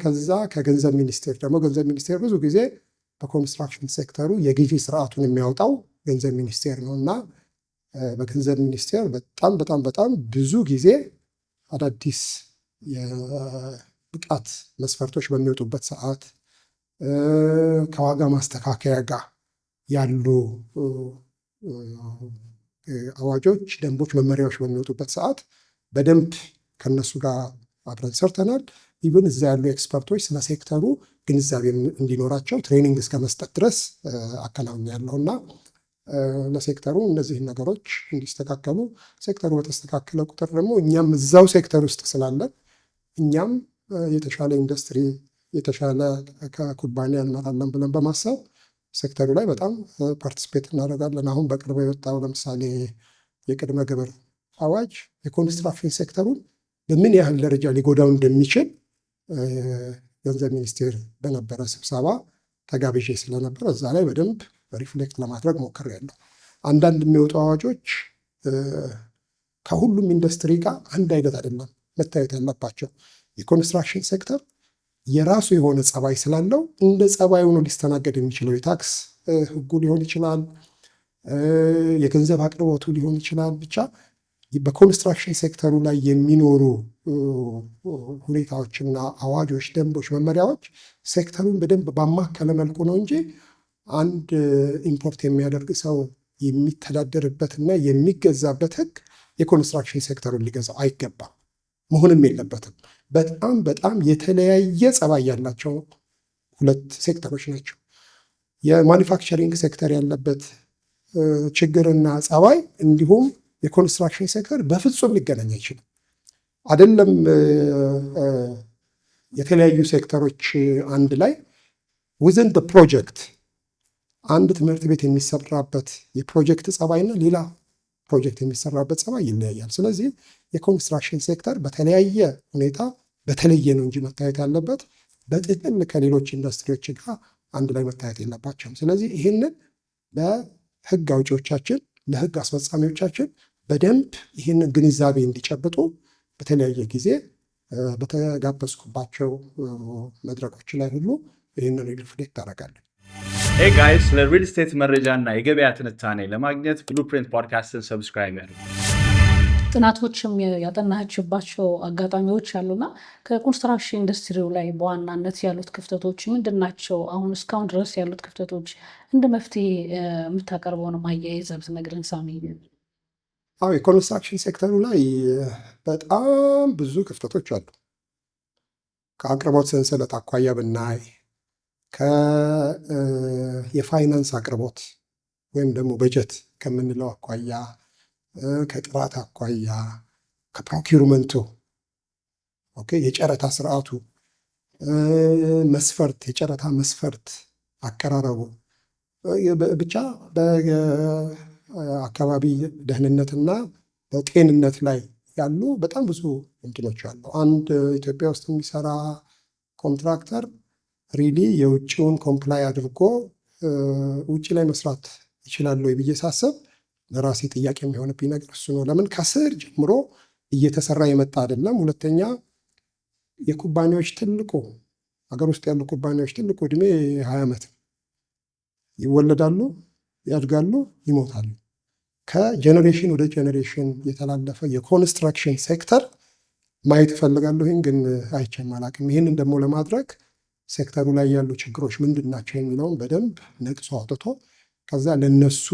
Speaker 1: ከዛ ከገንዘብ ሚኒስቴር ደግሞ፣ ገንዘብ ሚኒስቴር ብዙ ጊዜ በኮንስትራክሽን ሴክተሩ የግዢ ስርዓቱን የሚያወጣው ገንዘብ ሚኒስቴር ነው። እና በገንዘብ ሚኒስቴር በጣም በጣም በጣም ብዙ ጊዜ አዳዲስ የብቃት መስፈርቶች በሚወጡበት ሰዓት፣ ከዋጋ ማስተካከያ ጋር ያሉ አዋጆች፣ ደንቦች፣ መመሪያዎች በሚወጡበት ሰዓት በደንብ ከነሱ ጋር አብረን ሰርተናል። Even እዛ ያሉ expert ኦች ስለ ሴክተሩ ግንዛቤ እንዲኖራቸው training እስከ መስጠት ድረስ አከናውኛለሁ። እና ለሴክተሩ እነዚህን ነገሮች እንዲስተካከሉ፣ ሴክተሩ በተስተካከለ ቁጥር ደግሞ እኛም እዛው ሴክተር ውስጥ ስላለን እኛም የተሻለ ኢንዱስትሪ፣ የተሻለ ኩባንያ እንመራለን ብለን በማሰብ ሴክተሩ ላይ በጣም participate እናደርጋለን። አሁን በቅርቡ የወጣው ለምሳሌ የቅድመ ግብር አዋጅ የኮንስትራክሽን ሴክተሩን በምን ያህል ደረጃ ሊጎዳው እንደሚችል ገንዘብ ሚኒስቴር በነበረ ስብሰባ ተጋብዤ ስለነበረ እዛ ላይ በደንብ reflect ለማድረግ ሞክሬያለሁ። አንዳንድ የሚወጡ አዋጆች ከሁሉም ኢንዱስትሪ ጋር አንድ አይነት አይደለም መታየት ያለባቸው። የኮንስትራክሽን ሴክተር የራሱ የሆነ ጸባይ ስላለው እንደ ጸባዩ ነው ሊስተናገድ የሚችለው። የታክስ ህጉ ሊሆን ይችላል፣ የገንዘብ አቅርቦቱ ሊሆን ይችላል። ብቻ በኮንስትራክሽን ሴክተሩ ላይ የሚኖሩ ሁኔታዎችና አዋጆች፣ ደንቦች፣ መመሪያዎች ሴክተሩን በደንብ ባማከለ መልኩ ነው እንጂ አንድ import የሚያደርግ ሰው የሚተዳደርበትና የሚገዛበት ህግ የኮንስትራክሽን ሴክተሩን ሊገዛው አይገባም፣ መሆንም የለበትም። በጣም በጣም የተለያየ ጸባይ ያላቸው ሁለት ሴክተሮች ናቸው። የ manufacturing sector ያለበት ችግርና ጸባይ እንዲሁም የኮንስትራክሽን ሴክተር በፍጹም ሊገናኝ አይችልም። አይደለም የተለያዩ ሴክተሮች አንድ ላይ within project አንድ ትምህርት ቤት የሚሰራበት የፕሮጀክት ጸባይና ሌላ ፕሮጀክት የሚሰራበት ጸባይ ይለያያል። ስለዚህ የኮንስትራክሽን ሴክተር በተለያየ ሁኔታ በተለየ ነው እንጂ መታየት ያለበት በጥቅል ከሌሎች ኢንዱስትሪዎች ጋር አንድ ላይ መታየት የለባቸውም። ስለዚህ ይህንን ለህግ አውጪዎቻችን ለህግ አስፈጻሚዎቻችን በደንብ ይህንን ግንዛቤ እንዲጨብጡ በተለያየ ጊዜ በተጋበዝኩባቸው መድረኮች ላይ ሁሉ ይህንን reflect አደርጋለሁ።
Speaker 2: Hey guys፣ ስለ real estate መረጃ እና የገበያ ትንታኔ ለማግኘት Blueprint Podcast ን subscribe ያድርጉ።
Speaker 3: ጥናቶችም ያጠናችባቸው አጋጣሚዎች አሉና ከ construction ኢንዱስትሪው ላይ በዋናነት ያሉት ክፍተቶች ምንድን ናቸው? አሁን እስካሁን ድረስ ያሉት ክፍተቶች እንደ መፍትሄ የምታቀርበውን አያይዘህ ብትነግረን ሳሚ።
Speaker 1: አዎ፣ የ construction sector ኡ ላይ በጣም ብዙ ክፍተቶች አሉ። ከአቅርቦት ሰንሰለት አኳያ ብናይ፣ የፋይናንስ አቅርቦት ወይም ደግሞ በጀት ከምንለው አኳያ፣ ከጥራት አኳያ፣ ከ procurement ኡ፣ okay፣ የጨረታ ስርዓቱ መስፈርት፣ የጨረታ መስፈርት አቀራረቡ፣ ብቻ በአካባቢ ደህንነትና በጤንነት ላይ ያሉ በጣም ብዙ እንትኖች አሉ። አንድ ኢትዮጵያ ውስጥ የሚሰራ contractor really የውጭውን comply አድርጎ ውጭ ላይ መስራት ይችላል ወይ ብዬ ሳስብ ለራሴ ጥያቄ የሚሆንብኝ ነገር እሱ ነው። ለምን ከስር ጀምሮ እየተሰራ የመጣ አይደለም። ሁለተኛ የኩባንያዎች ትልቁ፣ ሀገር ውስጥ ያሉ ኩባንያዎች ትልቁ እድሜ 20 ዓመት ነው። ይወለዳሉ፣ ያድጋሉ፣ ይሞታሉ። ከ generation ወደ generation የተላለፈ የ construction sector ማየት እፈልጋለሁ፣ ግን አይቼም አላውቅም። ይህንን ደግሞ ለማድረግ ሴክተሩ ላይ ያሉ ችግሮች ምንድን ናቸው የሚለውን በደንብ ነቅሶ አውጥቶ ከዛ ለነሱ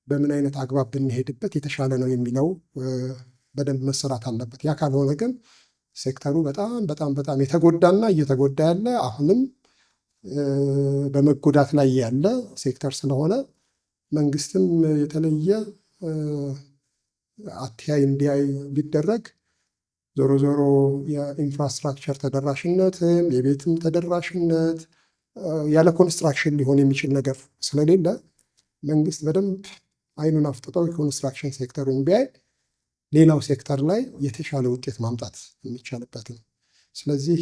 Speaker 1: በምን አይነት አግባብ ብንሄድበት የተሻለ ነው የሚለው በደንብ መሰራት አለበት። ያ ካልሆነ ግን ሴክተሩ በጣም በጣም በጣም የተጎዳና እየተጎዳ ያለ፣ አሁንም በመጎዳት ላይ ያለ ሴክተር ስለሆነ መንግስትም የተለየ አተያይ እንዲያይ ቢደረግ፣ ዞሮ ዞሮ የ infrastructure ተደራሽነትም የቤትም ተደራሽነት ያለ construction ሊሆን የሚችል ነገር ስለሌለ መንግስት በደንብ አይኑን አፍጥጦ የ construction sector ኡን ቢያይ ሌላው ሴክተር ላይ የተሻለ ውጤት ማምጣት የሚቻልበት ነው። ስለዚህ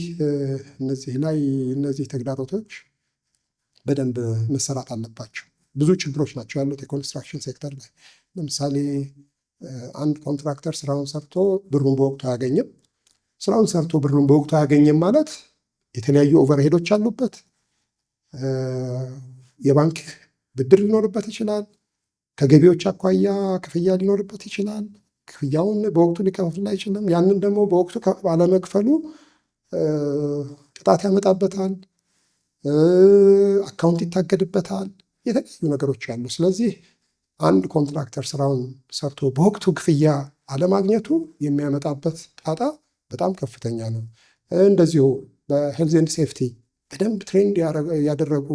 Speaker 1: እነዚህ ላይ እነዚህ ተግዳሮቶች በደንብ መሰራት አለባቸው። ብዙ ችግሮች ናቸው ያሉት የ construction sector ላይ። ለምሳሌ አንድ contractor ስራውን ሰርቶ ብሩን በወቅቱ አያገኝም። ስራውን ሰርቶ ብሩን በወቅቱ አያገኝም ማለት የተለያዩ overhead ኦች አሉበት። የባንክ ብድር ሊኖርበት ይችላል። ከገቢዎች አኳያ ክፍያ ሊኖርበት ይችላል። ክፍያውን በወቅቱ ሊከፍል አይችልም። ያንን ደግሞ በወቅቱ ባለመክፈሉ ቅጣት ያመጣበታል። Account ይታገድበታል። የተለያዩ ነገሮች አሉ። ስለዚህ አንድ contractor ስራውን ሰርቶ በወቅቱ ክፍያ አለማግኘቱ የሚያመጣበት ጣጣ በጣም ከፍተኛ ነው። እንደዚሁ በ health and safety በደንብ trained ያደረጉ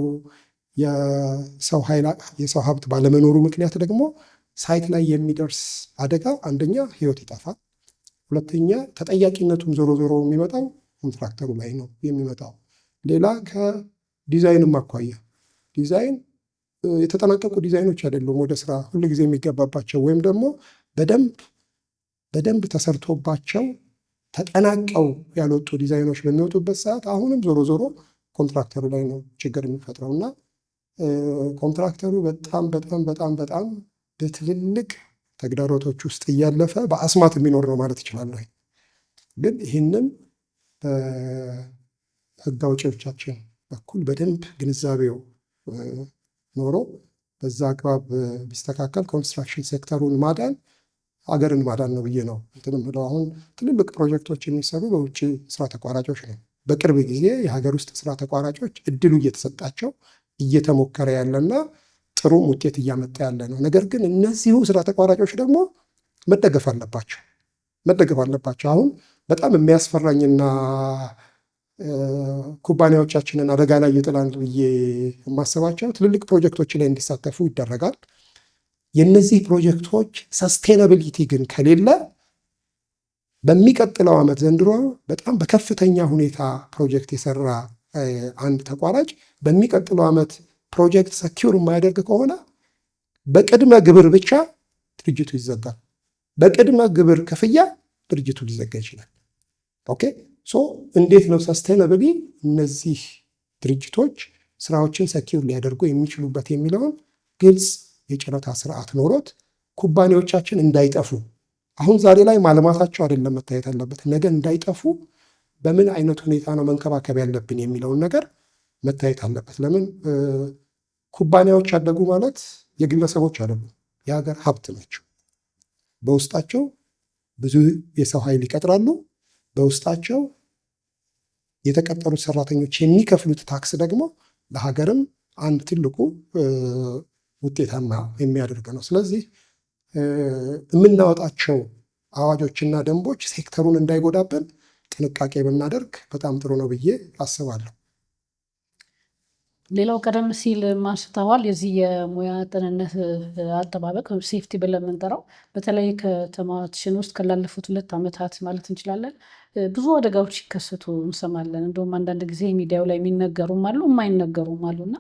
Speaker 1: የሰው ሀብት ባለመኖሩ ምክንያት ደግሞ site ላይ የሚደርስ አደጋ አንደኛ ህይወት ይጠፋል፣ ሁለተኛ ተጠያቂነቱም ዞሮ ዞሮ የሚመጣው contractor ኡ ላይ ነው የሚመጣው። ሌላ ከዲዛይንም አኳያ ዲዛይን የተጠናቀቁ ዲዛይኖች አይደሉም ወደ ስራ ሁሉ ጊዜ የሚገባባቸው ወይም ደግሞ በደንብ በደንብ ተሰርቶባቸው ተጠናቀው ያልወጡ ዲዛይኖች በሚወጡበት ሰዓት አሁንም ዞሮ ዞሮ contractor ኡ ላይ ነው ችግር የሚፈጥረው። እና contractor ኡ በጣም በጣም በጣም በጣም በትልልቅ ተግዳሮቶች ውስጥ እያለፈ በአስማት የሚኖር ነው ማለት እችላለሁ። ግን ይህንን በህግ አውጪዎቻችን በኩል በደንብ ግንዛቤው ኖሮ በዛ አግባብ ቢስተካከል construction sector ኡን ማዳን ሀገርን ማዳን ነው ብዬ ነው እንትን የምለው። አሁን ትልልቅ ፕሮጀክቶች የሚሰሩ በውጭ ስራ ተቋራጮች ነው። በቅርብ ጊዜ የሀገር ውስጥ ስራ ተቋራጮች እድሉ እየተሰጣቸው እየተሞከረ ያለና ጥሩም ውጤት እያመጣ ያለ ነው። ነገር ግን እነዚሁ ስራ ተቋራጮች ደግሞ መደገፍ አለባቸው። አሁን በጣም የሚያስፈራኝና ኩባንያዎቻችንን አደጋ ላይ ይጥላል ብዬ የማስባቸው ትልልቅ ፕሮጀክቶች ላይ እንዲሳተፉ ይደረጋል። የእነዚህ ፕሮጀክቶች sustainability ግን ከሌለ በሚቀጥለው ዓመት፣ ዘንድሮ በጣም በከፍተኛ ሁኔታ ፕሮጀክት የሰራ አንድ ተቋራጭ በሚቀጥለው ዓመት ፕሮጀክት secure የማያደርግ ከሆነ በቅድመ ግብር ብቻ ድርጅቱ ይዘጋል። በቅድመ ግብር ክፍያ ድርጅቱ ሊዘጋ ይችላል። Okay, so እንዴት ነው sustainably እነዚህ ድርጅቶች ስራዎችን secure ሊያደርጉ የሚችሉበት የሚለውን ግልጽ የጨረታ ስርዓት ኖሮት ኩባንያዎቻችን እንዳይጠፉ፣ አሁን ዛሬ ላይ ማልማታቸው አይደለም መታየት ያለበት፣ ነገ እንዳይጠፉ በምን አይነት ሁኔታ ነው መንከባከብ ያለብን የሚለውን ነገር መታየት አለበት። ለምን ኩባንያዎች ያደጉ ማለት የግለሰቦች አይደሉም፣ የሀገር ሀብት ናቸው። በውስጣቸው ብዙ የሰው ኃይል ይቀጥራሉ። በውስጣቸው የተቀጠሩት ሰራተኞች የሚከፍሉት ታክስ ደግሞ ለሀገርም አንድ ትልቁ ውጤታማ የሚያደርግ ነው። ስለዚህ የምናወጣቸው አዋጆችና ደንቦች ሴክተሩን እንዳይጎዳብን ጥንቃቄ ብናደርግ በጣም ጥሩ ነው ብዬ አስባለሁ።
Speaker 3: ሌላው ቀደም ሲል አንስተዋል፣ የዚህ የሙያ ጤንነት አጠባበቅ ወይም safety ብለን የምንጠራው በተለይ ከተማችን ውስጥ ካላለፉት 2 ዓመታት ማለት እንችላለን ብዙ አደጋዎች ሲከሰቱ እንሰማለን። እንደውም አንዳንድ ጊዜ ሚዲያው ላይ የሚነገሩም አሉ፣ የማይነገሩም አሉ። እና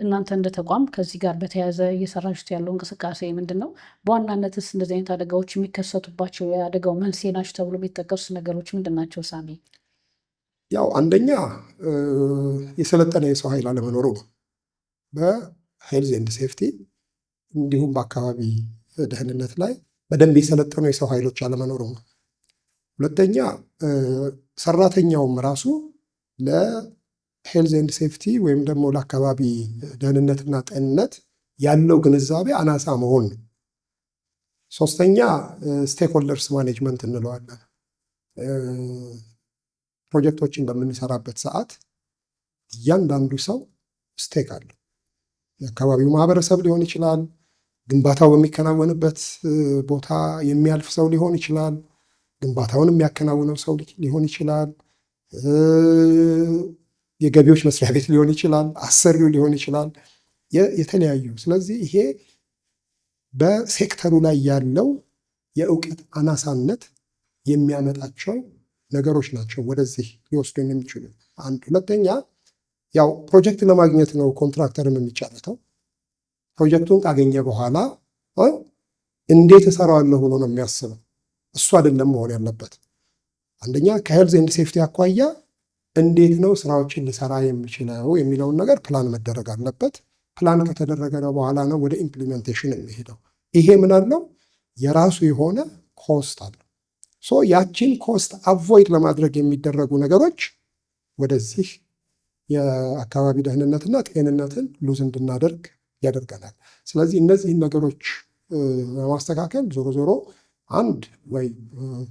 Speaker 3: እናንተ እንደ ተቋም ከዚህ ጋር በተያያዘ እየሰራችሁት ያለው እንቅስቃሴ ምንድን ነው? በዋናነትስ እንደዚህ አይነት አደጋዎች የሚከሰቱባቸው የአደጋው መንስኤ ናቸው ተብሎ የሚጠቀሱ ነገሮች ምንድን ናቸው? ሳሚ።
Speaker 1: ያው አንደኛ የሰለጠነ የሰው ኃይል አለመኖሩ ነው። በ health and safety እንዲሁም በአካባቢ ደህንነት ላይ በደንብ የሰለጠኑ የሰው ኃይሎች አለመኖሩ ነው። ሁለተኛ ሰራተኛውም ራሱ ለ health and safety ወይም ደግሞ ለአካባቢ ደህንነትና ጤንነት ያለው ግንዛቤ አናሳ መሆን ነው። ሶስተኛ stakeholders management እንለዋለን። ፕሮጀክቶችን በምንሰራበት ሰዓት እያንዳንዱ ሰው stake አለው። የአካባቢው ማህበረሰብ ሊሆን ይችላል። ግንባታው በሚከናወንበት ቦታ የሚያልፍ ሰው ሊሆን ይችላል። ግንባታውን የሚያከናውነው ሰው ሊሆን ይችላል። የገቢዎች መስሪያ ቤት ሊሆን ይችላል። አሰሪው ሊሆን ይችላል። የተለያዩ፣ ስለዚህ ይሄ በሴክተሩ ላይ ያለው የእውቀት አናሳነት የሚያመጣቸው ነገሮች ናቸው ወደዚህ ሊወስዱን የሚችሉ። አንድ። ሁለተኛ ያው ፕሮጀክት ለማግኘት ነው ኮንትራክተርም የሚጫረተው። ፕሮጀክቱን ካገኘ በኋላ እንዴት እሰራዋለሁ ብሎ ነው የሚያስበው። እሱ አይደለም መሆን ያለበት። አንደኛ ከ health and safety አኳያ እንዴት ነው ስራዎችን ልሰራ የምችለው የሚለውን ነገር ፕላን መደረግ አለበት። ፕላን ከተደረገ በኋላ ነው ወደ implementation የሚሄደው። ይሄ ምን አለው? የራሱ የሆነ cost አለው። So ያችን cost avoid ለማድረግ የሚደረጉ ነገሮች ወደዚህ የአካባቢ ደህንነትና ጤንነትን lose እንድናደርግ ያደርገናል። ስለዚህ እነዚህን ነገሮች ለማስተካከል ዞሮ ዞሮ አንድ ወይ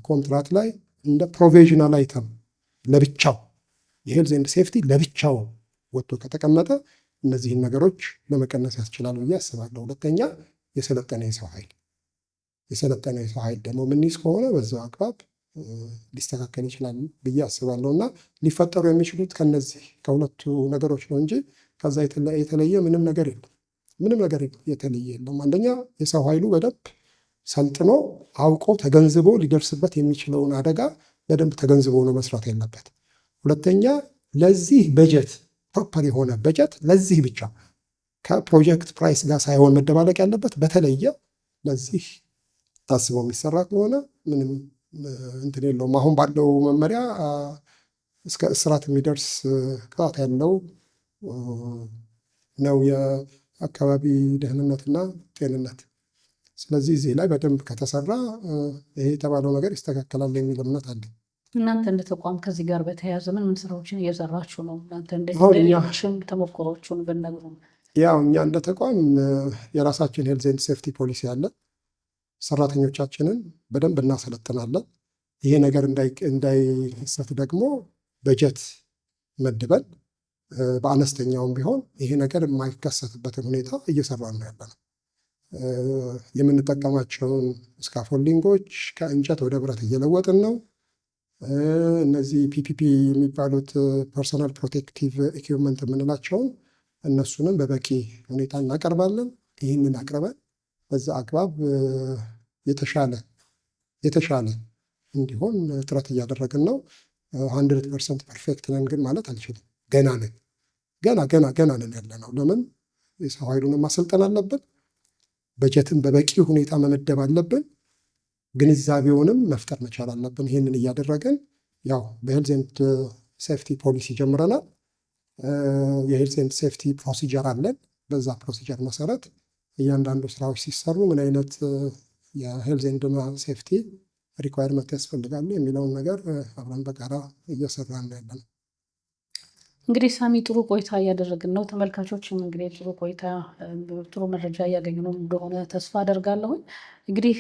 Speaker 1: ኮንትራት ላይ እንደ provisional item ለብቻው የ health and safety ለብቻው ወጥቶ ከተቀመጠ እነዚህን ነገሮች ለመቀነስ ያስችላል ብዬ አስባለሁ። ሁለተኛ የሰለጠነ የሰው ኃይል ደግሞ ምንይዝ ከሆነ በዛው አግባብ ሊስተካከል ይችላል ብዬ አስባለሁ። እና ሊፈጠሩ የሚችሉት ከነዚህ ከሁለቱ ነገሮች ነው እንጂ ከዛ የተለየ ምንም ነገር የለም። ምንም ነገር የተለየ የለም። አንደኛ የሰው ኃይሉ በደንብ ሰልጥኖ፣ አውቆ፣ ተገንዝቦ፣ ሊደርስበት የሚችለውን አደጋ በደንብ ተገንዝቦ ነው መስራት ያለበት። ሁለተኛ ለዚህ በጀት፣ proper የሆነ በጀት ለዚህ ብቻ ከ project price ጋር ሳይሆን መደባለቅ ያለበት፣ በተለየ ለዚህ ታስቦ የሚሰራ ከሆነ ምንም እንትን የለውም። አሁን ባለው መመሪያ እስከ እስራት የሚደርስ ቅጣት ያለው ነው የአካባቢ ደህንነትና ጤንነት። ስለዚህ እዚህ ላይ በደንብ ከተሰራ ይሄ የተባለው ነገር ይስተካከላል የሚል እምነት አለኝ።
Speaker 3: እናንተ እንደ ተቋም ከዚህ ጋር በተያያዘ ምን ምን ስራዎችን እየሰራችሁ ነው? እናንተ እንደ
Speaker 1: አሁን
Speaker 3: ሌሎችም ተሞክሮቹን ብትነግሩን።
Speaker 1: ያው እኛ እንደ ተቋም የራሳችን health and safety policy አለ። ሰራተኞቻችንን በደንብ እናሰለጥናለን። ይሄ ነገር እንዳይከሰት ደግሞ በጀት መድበን በአነስተኛውም ቢሆን ይሄ ነገር የማይከሰትበትን ሁኔታ እየሰራን ነው ያለነው። የምንጠቀማቸውን scaffolding ኦች ከእንጨት ወደ ብረት እየለወጥን ነው። እነዚህ PPE የሚባሉት personal protective equipment የምንላቸውን እነሱንም በበቂ ሁኔታ እናቀርባለን። ይህንን አቅርበን በዛ አግባብ የተሻለ እንዲሆን ጥረት እያደረግን ነው። 100% perfect ነን ግን ማለት አልችልም። ገና ነን። ገና ገና ገና ነን ያለነው። ለምን የሰው ኃይሉን ማሰልጠን አለብን። በጀትን በበቂ ሁኔታ መመደብ አለብን። ግንዛቤውንም መፍጠር መቻል አለብን። ይህንን እያደረግን ያው በ health and safety policy ጀምረናል። የ health and safety procedure አለን። በዛ procedure መሰረት እያንዳንዱ ስራዎች ሲሰሩ ምን አይነት የ health and safety requirement ያስፈልጋሉ የሚለውን ነገር አብረን በጋራ እየሰራን ያለነው።
Speaker 3: እንግዲህ ሳሚ፣ ጥሩ ቆይታ እያደረግን ነው። ተመልካቾችም እንግዲህ ጥሩ ቆይታ፣ ጥሩ መረጃ እያገኙ ነው እንደሆነ ተስፋ አደርጋለሁኝ። እንግዲህ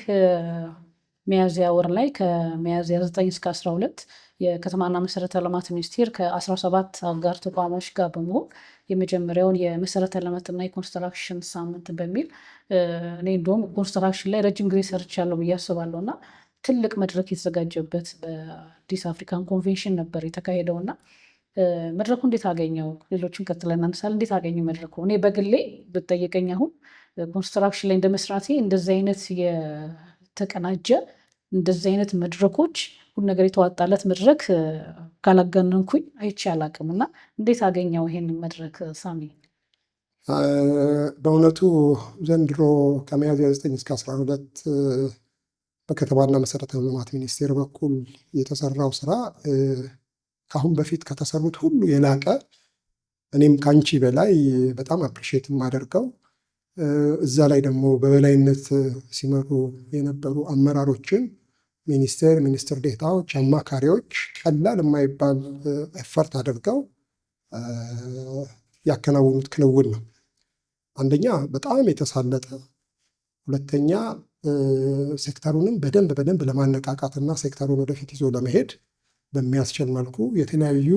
Speaker 3: ሚያዝያ ወር ላይ ከሚያዝያ 9 እስከ 12 የከተማና መሰረተ ልማት ሚኒስቴር ከ17 አጋር ተቋሞች ጋር በመሆን የመጀመሪያውን የመሰረተ ልማትና የኮንስትራክሽን ሳምንት በሚል፣ እኔ እንደውም ኮንስትራክሽን ላይ ረጅም ጊዜ ሰርቻለሁ ብዬ አስባለሁ፣ እና ትልቅ መድረክ የተዘጋጀበት በአዲስ አፍሪካን ኮንቬንሽን ነበር የተካሄደው። እና መድረኩ እንዴት አገኘው? ሌሎችን ቀጥለን እናነሳለን። እንዴት አገኘው መድረኩ? እኔ በግሌ ብጠየቀኝ አሁን ኮንስትራክሽን ላይ እንደ መስራቴ እንደዚህ አይነት የተቀናጀ፣ እንደዚህ አይነት መድረኮች፣ ሁሉ ነገር የተዋጣለት መድረክ ካላጋነንኩኝ አይቼ አላውቅም። እና እንዴት አገኘው ይሄንን መድረክ ሳሚ?
Speaker 1: በእውነቱ ዘንድሮ ከሚያዝያ 9 እስከ 12 በከተማና መሰረተ ልማት ሚኒስቴር በኩል የተሰራው ስራ ከአሁን በፊት ከተሰሩት ሁሉ የላቀ፣ እኔም ከአንቺ በላይ በጣም appreciate የማደርገው፣ እዛ ላይ ደግሞ በበላይነት ሲመሩ የነበሩ አመራሮችን፣ ሚኒስቴር፣ ሚኒስትር ዴታዎች፣ አማካሪዎች ቀላል የማይባል effort አድርገው ያከናወኑት ክንውን ነው። አንደኛ በጣም የተሳለጠ፣ ሁለተኛ ሴክተሩንም በደንብ በደንብ ለማነቃቃትና ሴክተሩን ወደፊት ይዞ ለመሄድ በሚያስችል መልኩ የተለያዩ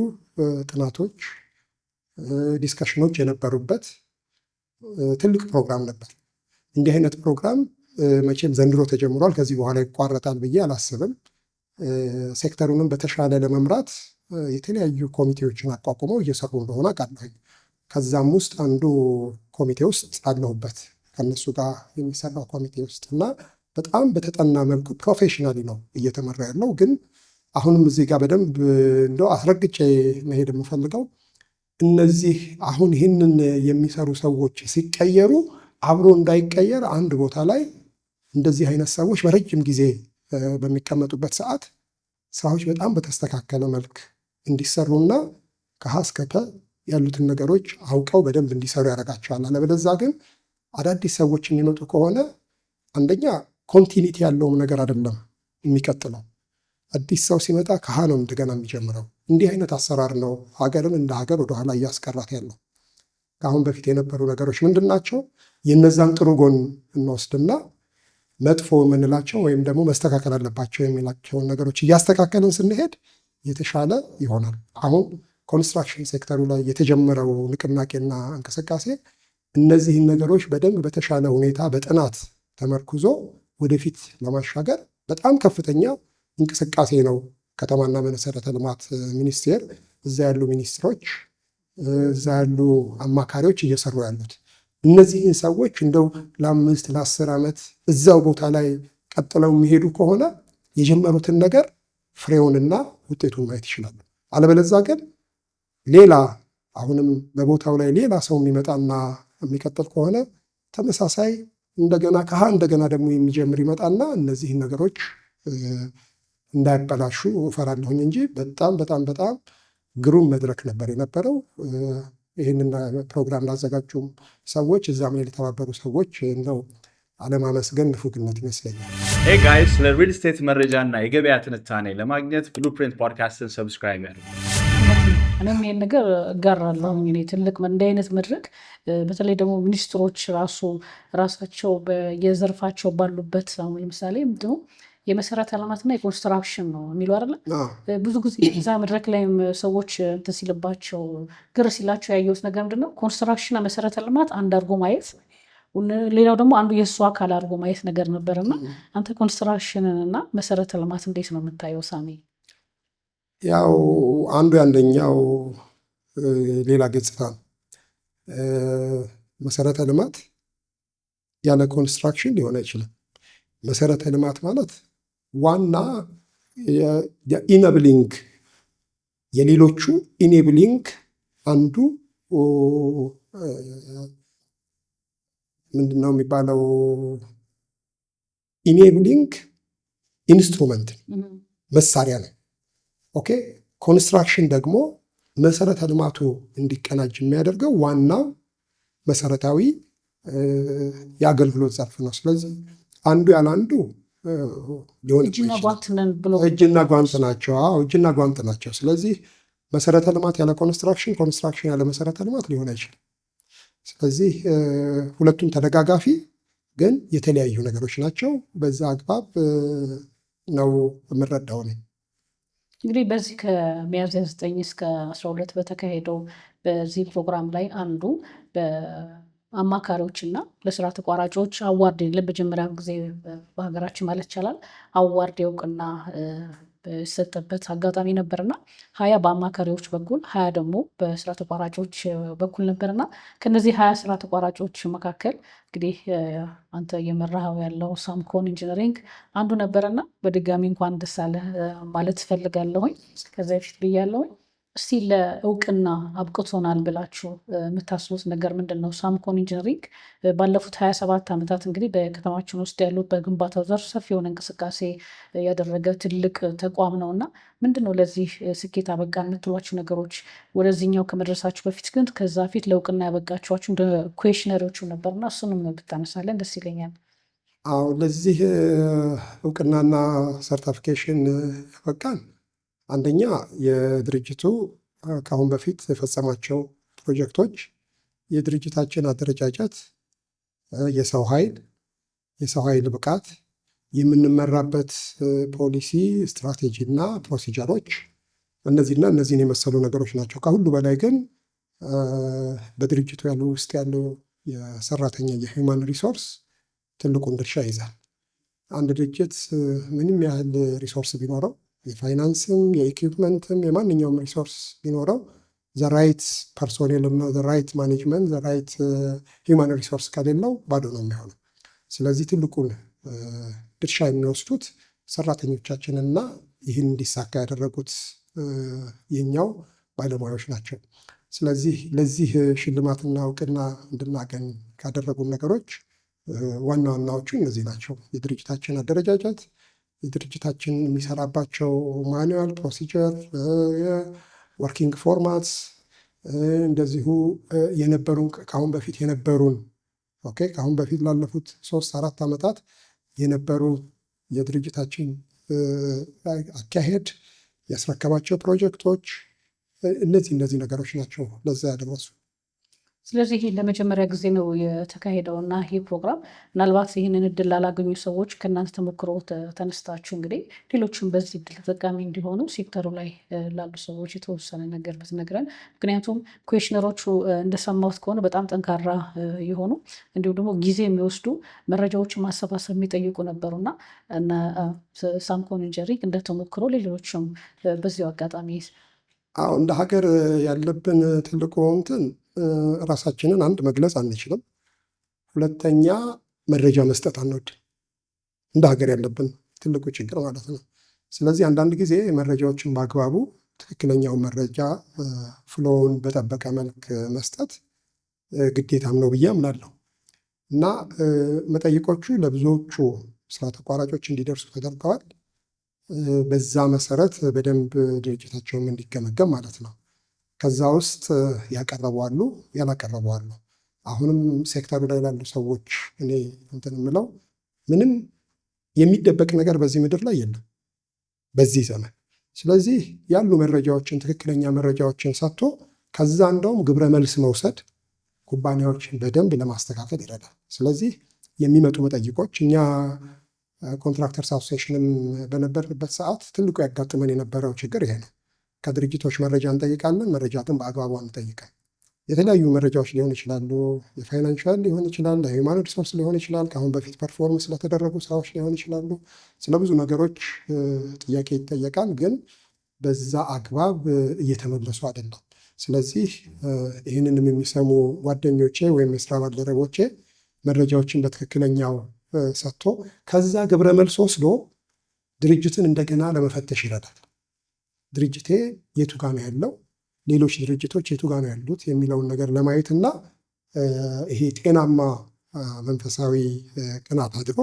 Speaker 1: ጥናቶች፣ discussion ኖች የነበሩበት ትልቅ ፕሮግራም ነበር። እንዲህ አይነት ፕሮግራም መቼም ዘንድሮ ተጀምሯል፣ ከዚህ በኋላ ይቋረጣል ብዬ አላስብም። ሴክተሩንም በተሻለ ለመምራት የተለያዩ ኮሚቴዎችን አቋቁመው እየሰሩ እንደሆነ አውቃለሁኝ። ከዛም ውስጥ አንዱ ኮሚቴ ውስጥ አለሁበት፣ ከነሱ ጋር የሚሰራው ኮሚቴ ውስጥ። እና በጣም በተጠና መልኩ professionally ነው እየተመራ ያለው። ግን አሁንም እዚህ ጋር በደንብ እንደው አስረግጬ መሄድ የምፈልገው እነዚህ አሁን ይህንን የሚሰሩ ሰዎች ሲቀየሩ አብሮ እንዳይቀየር፣ አንድ ቦታ ላይ እንደዚህ አይነት ሰዎች በረጅም ጊዜ በሚቀመጡበት ሰዓት ስራዎች በጣም በተስተካከለ መልክ እንዲሰሩና ከሀ እስከ ፐ ያሉትን ነገሮች አውቀው በደንብ እንዲሰሩ ያደርጋቸዋል። አለበለዚያ ግን አዳዲስ ሰዎች የሚመጡ ከሆነ አንደኛ continuity ያለውም ነገር አይደለም የሚቀጥለው። አዲስ ሰው ሲመጣ ከሀ ነው እንደገና የሚጀምረው። እንዲህ አይነት አሰራር ነው ሀገርን እንደ ሀገር ወደኋላ እያስቀራት ያለው። ከአሁን በፊት የነበሩ ነገሮች ምንድን ናቸው? የነዛን ጥሩ ጎን እንወስድና መጥፎ የምንላቸው ወይም ደግሞ መስተካከል አለባቸው የሚላቸውን ነገሮች እያስተካከልን ስንሄድ የተሻለ ይሆናል። አሁን ኮንስትራክሽን ሴክተሩ ላይ የተጀመረው ንቅናቄና እንቅስቃሴ እነዚህን ነገሮች በደንብ በተሻለ ሁኔታ በጥናት ተመርኩዞ ወደፊት ለማሻገር በጣም ከፍተኛ እንቅስቃሴ ነው። ከተማና መሰረተ ልማት ሚኒስቴር፣ እዛ ያሉ ሚኒስትሮች፣ እዛ ያሉ አማካሪዎች እየሰሩ ያሉት፣ እነዚህን ሰዎች እንደው ለ5 ለ10 ዓመት እዛው ቦታ ላይ ቀጥለው የሚሄዱ ከሆነ የጀመሩትን ነገር ፍሬውንና ውጤቱን ማየት ይችላሉ። አለበለዛ ግን ሌላ አሁንም በቦታው ላይ ሌላ ሰው የሚመጣና የሚቀጥል ከሆነ ተመሳሳይ እንደገና ከሀ እንደገና ደግሞ የሚጀምር ይመጣና እነዚህን ነገሮች እንዳያበላሹ እፈራለሁኝ እንጂ በጣም በጣም በጣም ግሩም መድረክ ነበር የነበረው። ይህንን ፕሮግራም ላዘጋጁም ሰዎች፣ እዛም ላይ የተባበሩ ሰዎች እንደው አለማመስገን ንፉግነት ይመስለኛል።
Speaker 2: Hey guys፣ ስለ ሪል ስቴት መረጃ እና የገበያ ትንታኔ ለማግኘት Blueprint Podcast ን subscribe ያድርጉ።
Speaker 3: እኔም ይሄን ነገር እጋራለሁ። እኔ ትልቅ እንዲህ አይነት መድረክ፣ በተለይ ደግሞ ሚኒስትሮች ራሱ ራሳቸው የዘርፋቸው ባሉበት፣ አሁን ለምሳሌ ምንድነው የመሰረተ ልማትና የኮንስትራክሽን ነው የሚሉ አይደለ? ብዙ ጊዜ እዛ መድረክ ላይም ሰዎች እንትን ሲልባቸው፣ ግር ሲላቸው ያየሁት ነገር ምንድነው፣ ኮንስትራክሽንና መሰረተ ልማት አንድ አድርጎ ማየት፣ ሌላው ደግሞ አንዱ የእሱ አካል አድርጎ ማየት ነገር ነበር። እና አንተ ኮንስትራክሽንን እና መሰረተ ልማት እንዴት ነው የምታየው ሳሚ?
Speaker 1: ያው አንዱ የአንደኛው ሌላ ገጽታ ነው። መሰረተ ልማት ያለ ኮንስትራክሽን ሊሆን አይችልም። መሰረተ ልማት ማለት ዋና enabling፣ የሌሎቹ enabling አንዱ ምንድን ነው የሚባለው፣ enabling instrument፣ መሳሪያ ነው። Okay፣ ኮንስትራክሽን ደግሞ መሰረተ ልማቱ እንዲቀናጅ የሚያደርገው ዋናው መሰረታዊ የአገልግሎት ዘርፍ ነው። ስለዚህ አንዱ ያለ አንዱ ሊሆን
Speaker 3: እጅና ጓንት ነን ብሎ
Speaker 1: እጅና ጓንት ናቸው። አዎ እጅና ጓንት ናቸው። ስለዚህ መሰረተ ልማት ያለ construction፣ construction ያለ መሰረተ ልማት ሊሆን አይችልም። ስለዚህ ሁለቱም ተደጋጋፊ ግን የተለያዩ ነገሮች ናቸው። በዛ አግባብ ነው የምረዳው እኔ።
Speaker 3: እንግዲህ በዚህ ከሚያዝያ 9 እስከ 12 በተካሄደው በዚህ ፕሮግራም ላይ አንዱ በአማካሪዎች እና ለስራ ተቋራጮች award ለመጀመሪያ ጊዜ በሀገራችን ማለት ይቻላል award የእውቅና የሰጠበት አጋጣሚ ነበርና 20 በአማካሪዎች በኩል 20 ደግሞ በስራ ተቋራጮች በኩል ነበርና ከነዚህ 20 ስራ ተቋራጮች መካከል እንግዲህ አንተ እየመራኸው ያለው ሳምኮን ኢንጂነሪንግ አንዱ ነበርና በድጋሚ እንኳን ደስ አለህ ማለት እፈልጋለሁኝ። ከዚያ በፊት ብያለሁኝ። እስቲ ለእውቅና አብቅቶናል ብላችሁ የምታስቡት ነገር ምንድን ነው? ሳምኮን ኢንጂነሪንግ ባለፉት 27 ዓመታት እንግዲህ በከተማችን ውስጥ ያሉት በግንባታው ዘርፍ ሰፊ የሆነ እንቅስቃሴ ያደረገ ትልቅ ተቋም ነው እና ምንድን ነው ለዚህ ስኬት አበቃ የምትሏቸው ነገሮች? ወደዚህኛው ከመድረሳችሁ በፊት ግን ከዛ ፊት ለእውቅና ያበቃችኋችሁ እንደ questionnaire ዎቹ ነበርና እሱንም ብታነሳለን ደስ ይለኛል።
Speaker 1: አዎ፣ ለዚህ እውቅናና certification ያበቃን አንደኛ የድርጅቱ ከአሁን በፊት የፈጸማቸው ፕሮጀክቶች፣ የድርጅታችን አደረጃጀት፣ የሰው ኃይል ብቃት፣ የምንመራበት ፖሊሲ፣ ስትራቴጂ እና procedure ኦች፣ እነዚህና እነዚህን የመሰሉ ነገሮች ናቸው። ከሁሉ በላይ ግን በድርጅቱ ያሉ ውስጥ ያለው የሰራተኛ የ human resource ትልቁን ድርሻ ይይዛል። አንድ ድርጅት ምንም ያህል resource ቢኖረው፣ የፋይናንስም የኢኩፕመንትም የማንኛውም resource ቢኖረው፣ the right personnel እና the right management፣ the right human resource ከሌለው ባዶ ነው የሚሆነው። ስለዚህ ትልቁን ድርሻ የሚወስዱት ሰራተኞቻችንና ይህን እንዲሳካ ያደረጉት የኛው ባለሙያዎች ናቸው። ስለዚህ ለዚህ ሽልማትና እውቅና እንድናገኝ ካደረጉን ነገሮች ዋና ዋናዎቹ እነዚህ ናቸው። የድርጅታችን አደረጃጀት፣ የድርጅታችን የሚሰራባቸው manual፣ procedure፣ working formats፣ እንደዚሁ የነበሩን ከአሁን በፊት የነበሩን okay ከአሁን በፊት ላለፉት 3-4 ዓመታት የነበሩ የድርጅታችን አካሄድ፣ ያስረከባቸው ፕሮጀክቶች፣ እነዚህ ነገሮች ናቸው ለዛ ያደረሱ።
Speaker 3: ስለዚህ ይህ ለመጀመሪያ ጊዜ ነው የተካሄደው እና ይህ ፕሮግራም ምናልባት ይህንን እድል ላላገኙ ሰዎች ከእናንተ ተሞክሮ ተነስታችሁ እንግዲህ ሌሎችም በዚህ እድል ተጠቃሚ እንዲሆኑ ሴክተሩ ላይ ላሉ ሰዎች የተወሰነ ነገር ብትነግረን። ምክንያቱም questionnaire ኦቹ እንደሰማሁት ከሆነ በጣም ጠንካራ የሆኑ እንዲሁም ደግሞ ጊዜ የሚወስዱ፣ መረጃዎችን ማሰባሰብ የሚጠይቁ ነበሩና እና ሳምኮን ኢንጂነሪንግ እንደ ተሞክሮ ሌሎችም በዚሁ አጋጣሚ።
Speaker 1: አዎ፣ እንደ ሀገር ያለብን ትልቁ እንትን ራሳችንን አንድ መግለጽ አንችልም። ሁለተኛ መረጃ መስጠት አንወድም። እንደ ሀገር ያለብን ትልቁ ችግር ማለት ነው። ስለዚህ አንዳንድ ጊዜ መረጃዎችን በአግባቡ ትክክለኛውን መረጃ flow ውን በጠበቀ መልክ መስጠት ግዴታም ነው ብዬ አምናለሁ። እና መጠይቆቹ ለብዙዎቹ ስራ ተቋራጮች እንዲደርሱ ተደርገዋል። በዛ መሰረት በደንብ ድርጅታቸውም እንዲገመገም ማለት ነው። ከዛ ውስጥ ያቀረቡ አሉ፣ ያላቀረቡ አሉ። አሁንም ሴክተሩ ላይ ላሉ ሰዎች እኔ እንትን የምለው ምንም የሚደበቅ ነገር በዚህ ምድር ላይ የለም በዚህ ዘመን። ስለዚህ ያሉ መረጃዎችን፣ ትክክለኛ መረጃዎችን ሰጥቶ ከዛ እንደውም ግብረ መልስ መውሰድ ኩባንያዎችን በደንብ ለማስተካከል ይረዳል። ስለዚህ የሚመጡ መጠይቆች፣ እኛ contractors association ም በነበርንበት ሰዓት ትልቁ ያጋጥመን የነበረው ችግር ይሄ ነው። ከድርጅቶች መረጃ እንጠይቃለን፣ መረጃ ግን በአግባቡ አንጠይቅም። የተለያዩ መረጃዎች ሊሆን ይችላሉ። የ financial ሊሆን ይችላል፣ የ human resource ሊሆን ይችላል፣ ከአሁን በፊት perform ስለተደረጉ ስራዎች ሊሆን ይችላሉ። ስለ ብዙ ነገሮች ጥያቄ ይጠየቃል፣ ግን በዛ አግባብ እየተመለሱ አይደለም። ስለዚህ ይህንንም የሚሰሙ ጓደኞቼ ወይም የስራ ባልደረቦቼ መረጃዎችን በትክክለኛው ሰጥቶ ከዛ ግብረ መልስ ወስዶ ድርጅትን እንደገና ለመፈተሽ ይረዳል። ድርጅቴ የቱ ጋ ነው ያለው፣ ሌሎች ድርጅቶች የቱ ጋ ነው ያሉት የሚለውን ነገር ለማየት እና ይሄ ጤናማ መንፈሳዊ ቅናት አድሮ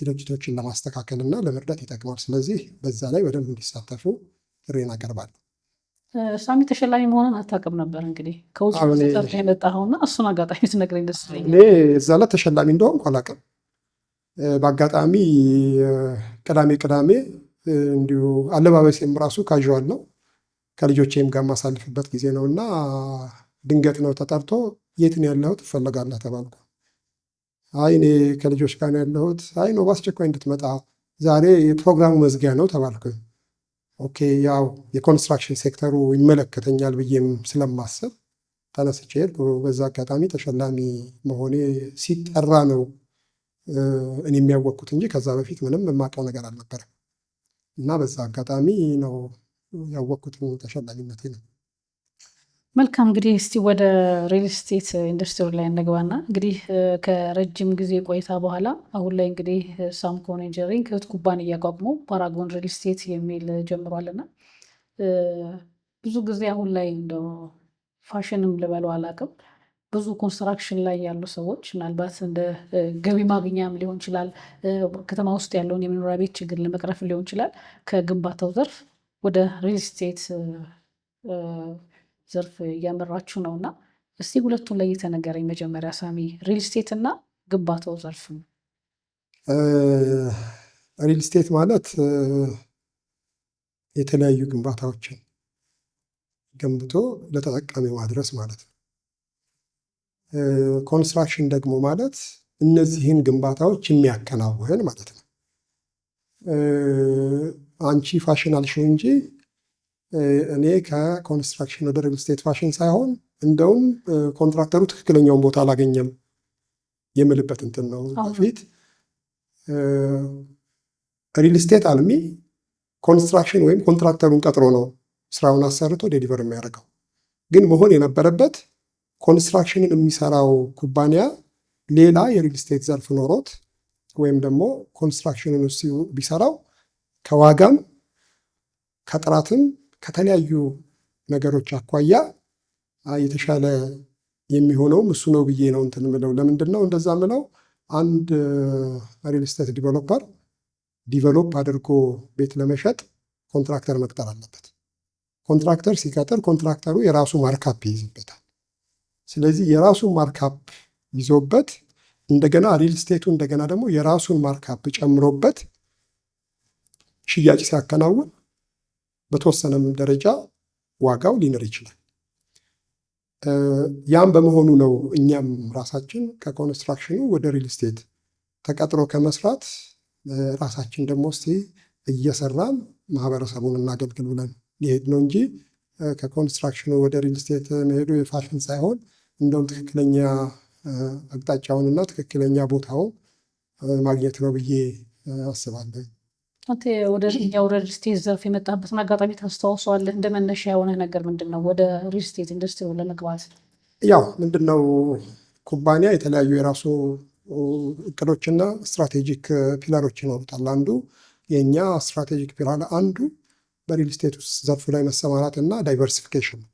Speaker 1: ድርጅቶችን ለማስተካከል እና ለመርዳት ይጠቅማል። ስለዚህ በዛ ላይ በደንብ እንዲሳተፉ ጥሪዬን አቀርባለሁ።
Speaker 3: ሳሚ ተሸላሚ መሆንን አታውቅም ነበር እንግዲህ ከውጭ ተጠርተህ የመጣኸውና እሱን አጋጣሚ ትነግረኝ ደስ ይለኛል።
Speaker 1: እኔ እዛ ዕለት ተሸላሚ እንደሆንኩ አላውቅም። በአጋጣሚ ቅዳሜ ቅዳሜ እንዲሁ አለባበሴም ራሱ casual ነው፣ ከልጆቼም ጋር የማሳልፍበት ጊዜ ነው እና ድንገት ነው ተጠርቶ የት ነው ያለኸው ትፈለጋለህ ተባልኩ። አይ እኔ ከልጆች ጋር ነው ያለሁት። አይ ነው በአስቸኳይ እንድትመጣ ዛሬ የፕሮግራሙ መዝጊያ ነው ተባልኩኝ። Okay፣ ያው የ construction sector ኡ ይመለከተኛል ብዬም ስለማስብ ተነስቼ ሄድኩ። በዛ አጋጣሚ ተሸላሚ መሆኔ ሲጠራ ነው እኔ የሚያወቅኩት እንጂ ከዛ በፊት ምንም የማውቀው ነገር አልነበረም። እና በዛ አጋጣሚ ነው ያወቅኩት ተሸላሚነቴ ነው።
Speaker 3: መልካም፣ እንግዲህ እስቲ ወደ real estate industry ላይ እንግባና እንግዲህ ከረጅም ጊዜ ቆይታ በኋላ አሁን ላይ እንግዲህ ሳምኮን ኢንጂነሪንግ እህት ኩባንያ አቋቁሞ ፓራጎን real estate የሚል ጀምሯልና ብዙ ጊዜ አሁን ላይ እንደው ፋሽንም ልበለው አላውቅም፣ ብዙ construction ላይ ያሉ ሰዎች ምናልባት እንደ ገቢ ማግኛም ሊሆን ይችላል፣ ከተማ ውስጥ ያለውን የመኖሪያ ቤት ችግር ለመቅረፍ ሊሆን ይችላል፣ ከግንባታው ዘርፍ ወደ real estate ዘርፍ እያመራችሁ ነው እና እስቲ ሁለቱን ለይተህ ንገረኝ መጀመሪያ ሳሚ፣ real estate እና ግንባታው ዘርፍ ነው።
Speaker 1: Real estate ማለት የተለያዩ ግንባታዎችን ገንብቶ ለተጠቃሚ ማድረስ ማለት ነው። Construction ደግሞ ማለት እነዚህን ግንባታዎች የሚያከናውን ማለት ነው። አንቺ ፋሽን አልሽው እንጂ እኔ ከ construction ወደ real estate ፋሽን ሳይሆን እንደውም contractor ኡ ትክክለኛውን ቦታ አላገኘም የምልበት እንትን ነው። በፊት real estate አልሚ construction ወይም contractor ኡን ቀጥሮ ነው ስራውን አሰርቶ deliver የሚያደርገው። ግን መሆን የነበረበት construction ን የሚሰራው ኩባንያ ሌላ የ real estate ዘርፍ ኖሮት ወይም ደግሞ construction ን እሱ ቢሰራው ከዋጋም ከጥራትም ከተለያዩ ነገሮች አኳያ የተሻለ የሚሆነውም እሱ ነው ብዬ ነው እንትን ምለው። ለምንድን ነው እንደዛ ምለው? አንድ real estate developer develop አድርጎ ቤት ለመሸጥ contractor መቅጠር አለበት። Contractor ሲቀጥር contractor ኡ የራሱ markup ይይዝበታል። ስለዚህ የራሱን markup ይዞበት እንደገና real estate ኡ እንደገና ደግሞ የራሱን markup ጨምሮበት ሽያጭ ሲያከናውን በተወሰነም ደረጃ ዋጋው ሊንር ይችላል። ያም በመሆኑ ነው እኛም ራሳችን ከ construction ኡ ወደ real estate ተቀጥሮ ከመስራት ራሳችን ደግሞ እስቲ እየሰራን ማህበረሰቡን እናገልግል ብለን ሊሄድ ነው እንጂ ከ construction ኡ ወደ real estate መሄዱ የፋሽን ሳይሆን እንደውም ትክክለኛ አቅጣጫውንና ትክክለኛ ቦታውን ማግኘት ነው ብዬ አስባለሁ።
Speaker 3: አንተ ወደ real estate ዘርፍ የመጣበትን አጋጣሚ ታስታውሰዋለህ? እንደ መነሻ የሆነ ነገር ምንድን ነው ወደ real estate industry ለመግባት?
Speaker 1: ያው ምንድን ነው፣ ኩባንያ የተለያዩ የራሱ እቅዶችና strategic pillar ኦች ይኖሩታል። አንዱ የእኛ strategic pillar አንዱ በ real estate ውስጥ ዘርፉ ላይ መሰማራት እና diversification ነው።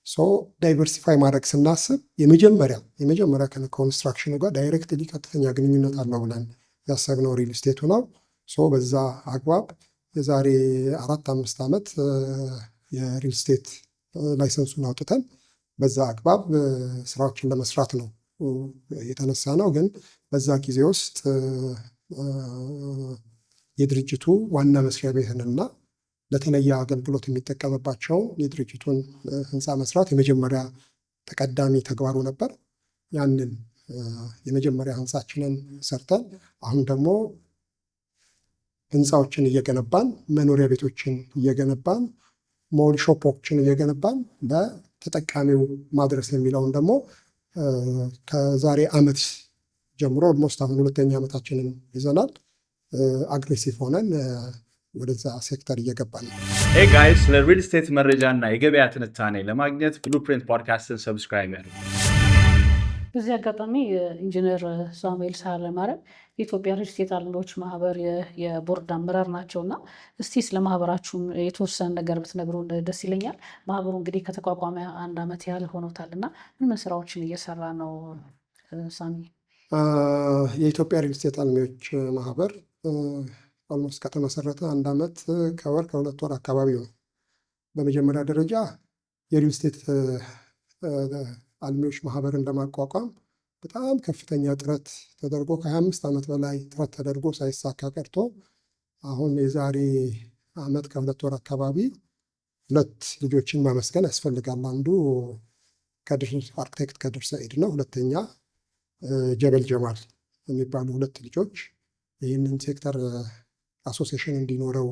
Speaker 1: So diversify ማድረግ ስናስብ የመጀመሪያ ከ construction ኡ ጋር directly ቀጥተኛ ግንኙነት አለው ብለን ያሰብነው real estate ኡ ነው። So በዛ አግባብ የዛሬ 4-5 ዓመት የ real estate license ኡን አውጥተን በዛ አግባብ ስራዎችን ለመስራት ነው የተነሳ ነው። ግን በዛ ጊዜ ውስጥ የድርጅቱ ዋና መስሪያ ቤትንና ለተለየ አገልግሎት የሚጠቀምባቸውን የድርጅቱን ህንፃ መስራት የመጀመሪያ ተቀዳሚ ተግባሩ ነበር። ያንን የመጀመሪያ ህንፃችንን ሰርተን አሁን ደግሞ ህንፃዎችን እየገነባን፣ መኖሪያ ቤቶችን እየገነባን፣ mall shop ኦችን እየገነባን ለተጠቃሚው ማድረስ የሚለውን ደግሞ ከዛሬ ዓመት ጀምሮ almost አሁን ሁለተኛ ዓመታችንን ይዘናል። Aggressive ሆነን ወደዛ ሴክተር እየገባን ነው።
Speaker 2: Hey guys፣ ስለ real estate መረጃ እና የገበያ ትንታኔ ለማግኘት Blueprint Podcast ን subscribe ያድርጉ።
Speaker 3: በዚህ አጋጣሚ ኢንጂነር ሳሙኤል ሳህለማርያም የኢትዮጵያ real estate አልሚዎች ማህበር የቦርድ አመራር ናቸው እና እስቲ ስለ ማህበራችሁም የተወሰነ ነገር ብትነግሩን ደስ ይለኛል። ማህበሩ እንግዲህ ከተቋቋመ አንድ ዓመት ያህል ሆኖታል እና ምን ምን ስራዎችን እየሰራ ነው ሳሚ?
Speaker 1: የኢትዮጵያ real estate አልሚዎች ማህበር almost ከተመሰረተ አንድ ዓመት ከወር ከ2 ወር አካባቢው ነው። በመጀመሪያ ደረጃ የሪል ስቴት አልሚዎች ማህበርን ለማቋቋም በጣም ከፍተኛ ጥረት ተደርጎ፣ ከ25 ዓመት በላይ ጥረት ተደርጎ ሳይሳካ ቀርቶ አሁን የዛሬ ዓመት ከ2 ወር አካባቢ ሁለት ልጆችን ማመስገን ያስፈልጋል። አንዱ ከድር፣ አርክቴክት ከድር ሰኢድ ነው። ሁለተኛ ጀበል ጀማል የሚባሉ ሁለት ልጆች ይህንን sector association እንዲኖረው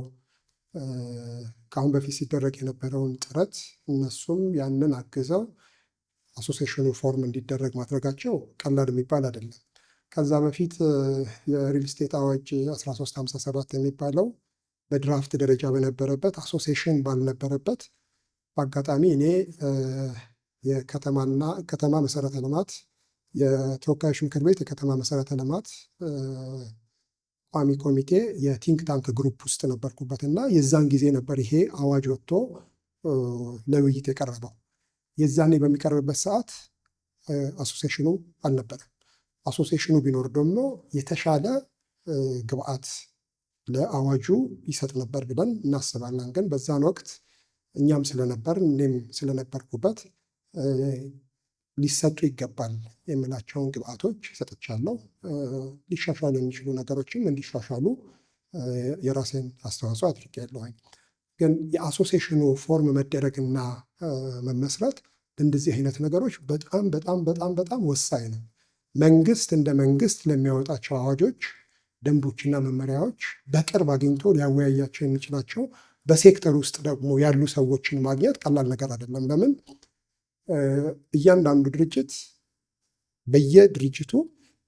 Speaker 1: ከአሁን በፊት ሲደረግ የነበረውን ጥረት እነሱም ያንን አግዘው association ኑ form እንዲደረግ ማድረጋቸው ቀላል የሚባል አይደለም። ከዛ በፊት የሪል ስቴት አዋጅ 1357 የሚባለው በ draft ደረጃ በነበረበት፣ association ባልነበረበት፣ በአጋጣሚ እኔ የከተማና ከተማ መሰረተ ልማት፣ የተወካዮች ምክር ቤት የከተማ መሰረተ ልማት ቋሚ ኮሚቴ የ think tank group ውስጥ ነበርኩበት እና የዛን ጊዜ ነበር ይሄ አዋጅ ወጥቶ ለውይይት የቀረበው። የዛኔ በሚቀርብበት ሰዓት association ኑ አልነበረም። Association ኑ ቢኖር ደግሞ የተሻለ ግብአት ለአዋጁ ይሰጥ ነበር ብለን እናስባለን። ግን በዛን ወቅት እኛም ስለነበር፣ እኔም ስለነበርኩበት ሊሰጡ ይገባል የምላቸውን ግብአቶች ሰጥቻለሁ። ሊሻሻሉ የሚችሉ ነገሮችም እንዲሻሻሉ የራሴን አስተዋጽኦ አድርጌያለሁኝ። ግን የ association ኑ form መደረግና መመስረት እንደዚህ አይነት ነገሮች በጣም በጣም በጣም በጣም ወሳኝ ነው። መንግስት እንደ መንግስት ለሚያወጣቸው አዋጆች፣ ደንቦችና መመሪያዎች በቅርብ አግኝቶ ሊያወያያቸው የሚችላቸው በሴክተር ውስጥ ደግሞ ያሉ ሰዎችን ማግኘት ቀላል ነገር አይደለም። ለምን፣ እያንዳንዱ ድርጅት በየድርጅቱ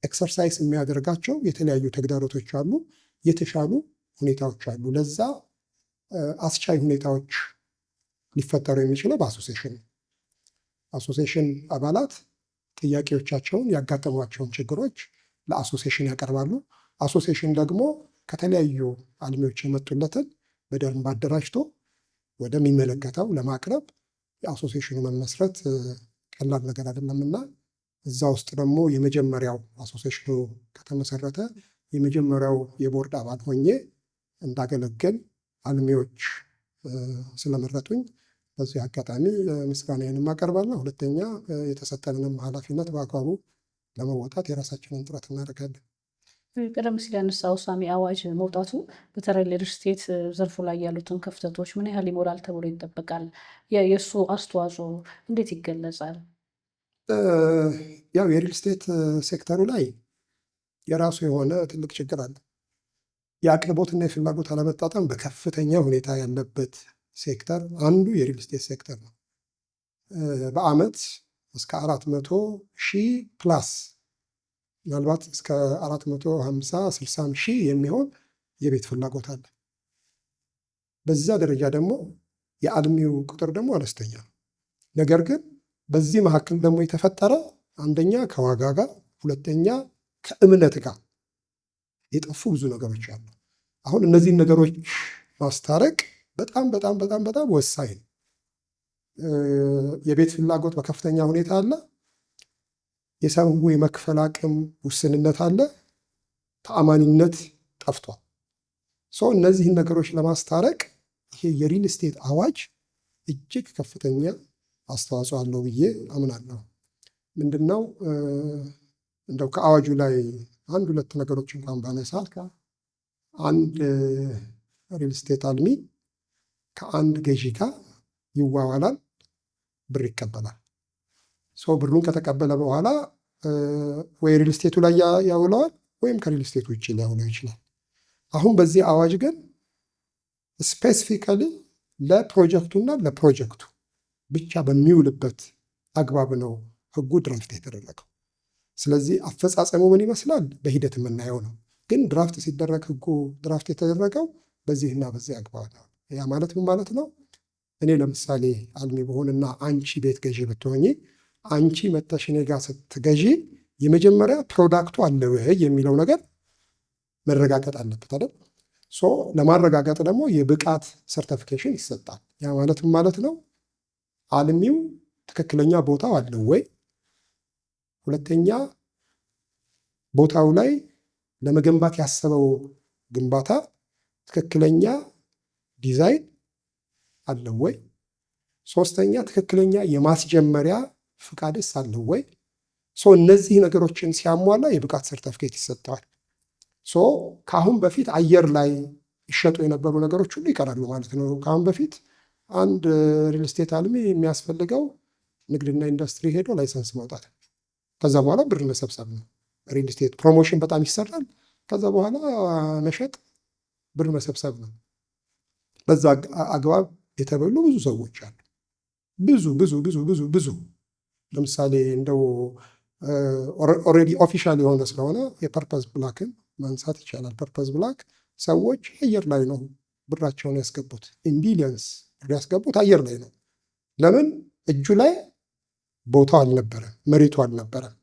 Speaker 1: exercise የሚያደርጋቸው የተለያዩ ተግዳሮቶች አሉ፣ የተሻሉ ሁኔታዎች አሉ። ለዛ አስቻይ ሁኔታዎች ሊፈጠሩ የሚችለው በ association ነው። Association አባላት ጥያቄዎቻቸውን፣ ያጋጠሟቸውን ችግሮች ለ association ያቀርባሉ። Association ደግሞ ከተለያዩ አልሚዎች የመጡለትን በደንብ አደራጅቶ ወደሚመለከተው ለማቅረብ የ association ኑ መመስረት ቀላል ነገር አይደለም እና እዛ ውስጥ ደግሞ የመጀመሪያው፣ association ኑ ከተመሰረተ የመጀመሪያው የቦርድ አባል ሆኜ እንዳገለግል አልሚዎች ስለመረጡኝ በዚህ አጋጣሚ ምስጋናዬንም አቀርባለሁ። ሁለተኛ የተሰጠንንም ኃላፊነት በአግባቡ ለመወጣት የራሳችንን ጥረት እናደርጋለን።
Speaker 3: ቀደም ሲል ያነሳው ሳሚ፣ አዋጅ መውጣቱ በተለይ ሪል ስቴት ዘርፉ ላይ ያሉትን ክፍተቶች ምን ያህል ይሞላል ተብሎ ይጠበቃል? የእሱ አስተዋጽኦ እንዴት ይገለጻል?
Speaker 1: ያው የሪል ስቴት ሴክተሩ ላይ የራሱ የሆነ ትልቅ ችግር አለ። የአቅርቦትና የፍላጎት አለመጣጣም በከፍተኛ ሁኔታ ያለበት ሴክተር አንዱ የሪል ስቴት ሴክተር ነው። በአመት እስከ 400,000 plus፣ ምናልባት እስከ 450-60 ሺህ የሚሆን የቤት ፍላጎት አለ። በዛ ደረጃ ደግሞ የአልሚው ቁጥር ደግሞ አነስተኛ ነው። ነገር ግን በዚህ መካከል ደግሞ የተፈጠረ አንደኛ ከዋጋ ጋር፣ ሁለተኛ ከእምነት ጋር የጠፉ ብዙ ነገሮች አሉ። አሁን እነዚህን ነገሮች ማስታረቅ በጣም በጣም በጣም በጣም ወሳኝ ነው። የቤት ፍላጎት በከፍተኛ ሁኔታ አለ። የሰው የመክፈል አቅም ውስንነት አለ። ተአማኒነት ጠፍቷል። So እነዚህን ነገሮች ለማስታረቅ ይሄ የሪል ስቴት አዋጅ እጅግ ከፍተኛ አስተዋጽኦ አለው ብዬ አምናለሁ። ምንድነው፣ እንደው ከአዋጁ ላይ አንድ ሁለት ነገሮች እንኳን ባነሳ፣ አንድ ሪል ስቴት አልሚ ከአንድ ገዢ ጋር ይዋዋላል፣ ብር ይቀበላል። So ብሩን ከተቀበለ በኋላ ወይ ሪል ስቴቱ ላይ ያውለዋል ወይም ከሪል ስቴቱ ውጭ ሊያውለው ይችላል። አሁን በዚህ አዋጅ ግን specifically ለፕሮጀክቱና ለፕሮጀክቱ ብቻ በሚውልበት አግባብ ነው ህጉ draft የተደረገው። ስለዚህ አፈጻጸሙ ምን ይመስላል በሂደት የምናየው ነው። ግን draft ሲደረግ፣ ህጉ draft የተደረገው በዚህና በዚህ አግባብ ነው። ያ ማለት ምን ማለት ነው? እኔ ለምሳሌ አልሚ ብሆንና አንቺ ቤት ገዢ ብትሆኚ፣ አንቺ መጥተሽ እኔ ጋር ስትገዢ የመጀመሪያ product ኡ አለ ወይ የሚለው ነገር መረጋገጥ አለበት አይደል? So ለማረጋገጥ ደግሞ የብቃት certification ይሰጣል። ያ ማለት ምን ማለት ነው? አልሚው ትክክለኛ ቦታው አለው ወይ? ሁለተኛ ቦታው ላይ ለመገንባት ያሰበው ግንባታ ትክክለኛ ዲዛይን አለው ወይ? ሶስተኛ፣ ትክክለኛ የማስጀመሪያ ፍቃድስ አለው ወይ? So እነዚህ ነገሮችን ሲያሟላ የብቃት ሰርተፍኬት ይሰጠዋል። So ከአሁን በፊት አየር ላይ ይሸጡ የነበሩ ነገሮች ሁሉ ይቀራሉ ማለት ነው። ከአሁን በፊት አንድ real estate አልሚ የሚያስፈልገው ንግድና ኢንዱስትሪ ሄዶ license ማውጣት፣ ከዛ በኋላ ብር መሰብሰብ ነው። Real estate promotion በጣም ይሰራል። ከዛ በኋላ መሸጥ፣ ብር መሰብሰብ ነው። በዛ አግባብ የተበሉ ብዙ ሰዎች አሉ። ብዙ ብዙ ብዙ ብዙ ብዙ። ለምሳሌ እንደው already official የሆነ ስለሆነ የ Purpose Black ን ማንሳት ይቻላል። Purpose Black ሰዎች አየር ላይ ነው ብራቸውን ያስገቡት፣ in billions ብር ያስገቡት አየር ላይ ነው። ለምን? እጁ ላይ ቦታው አልነበረም፣ መሬቱ አልነበረም፣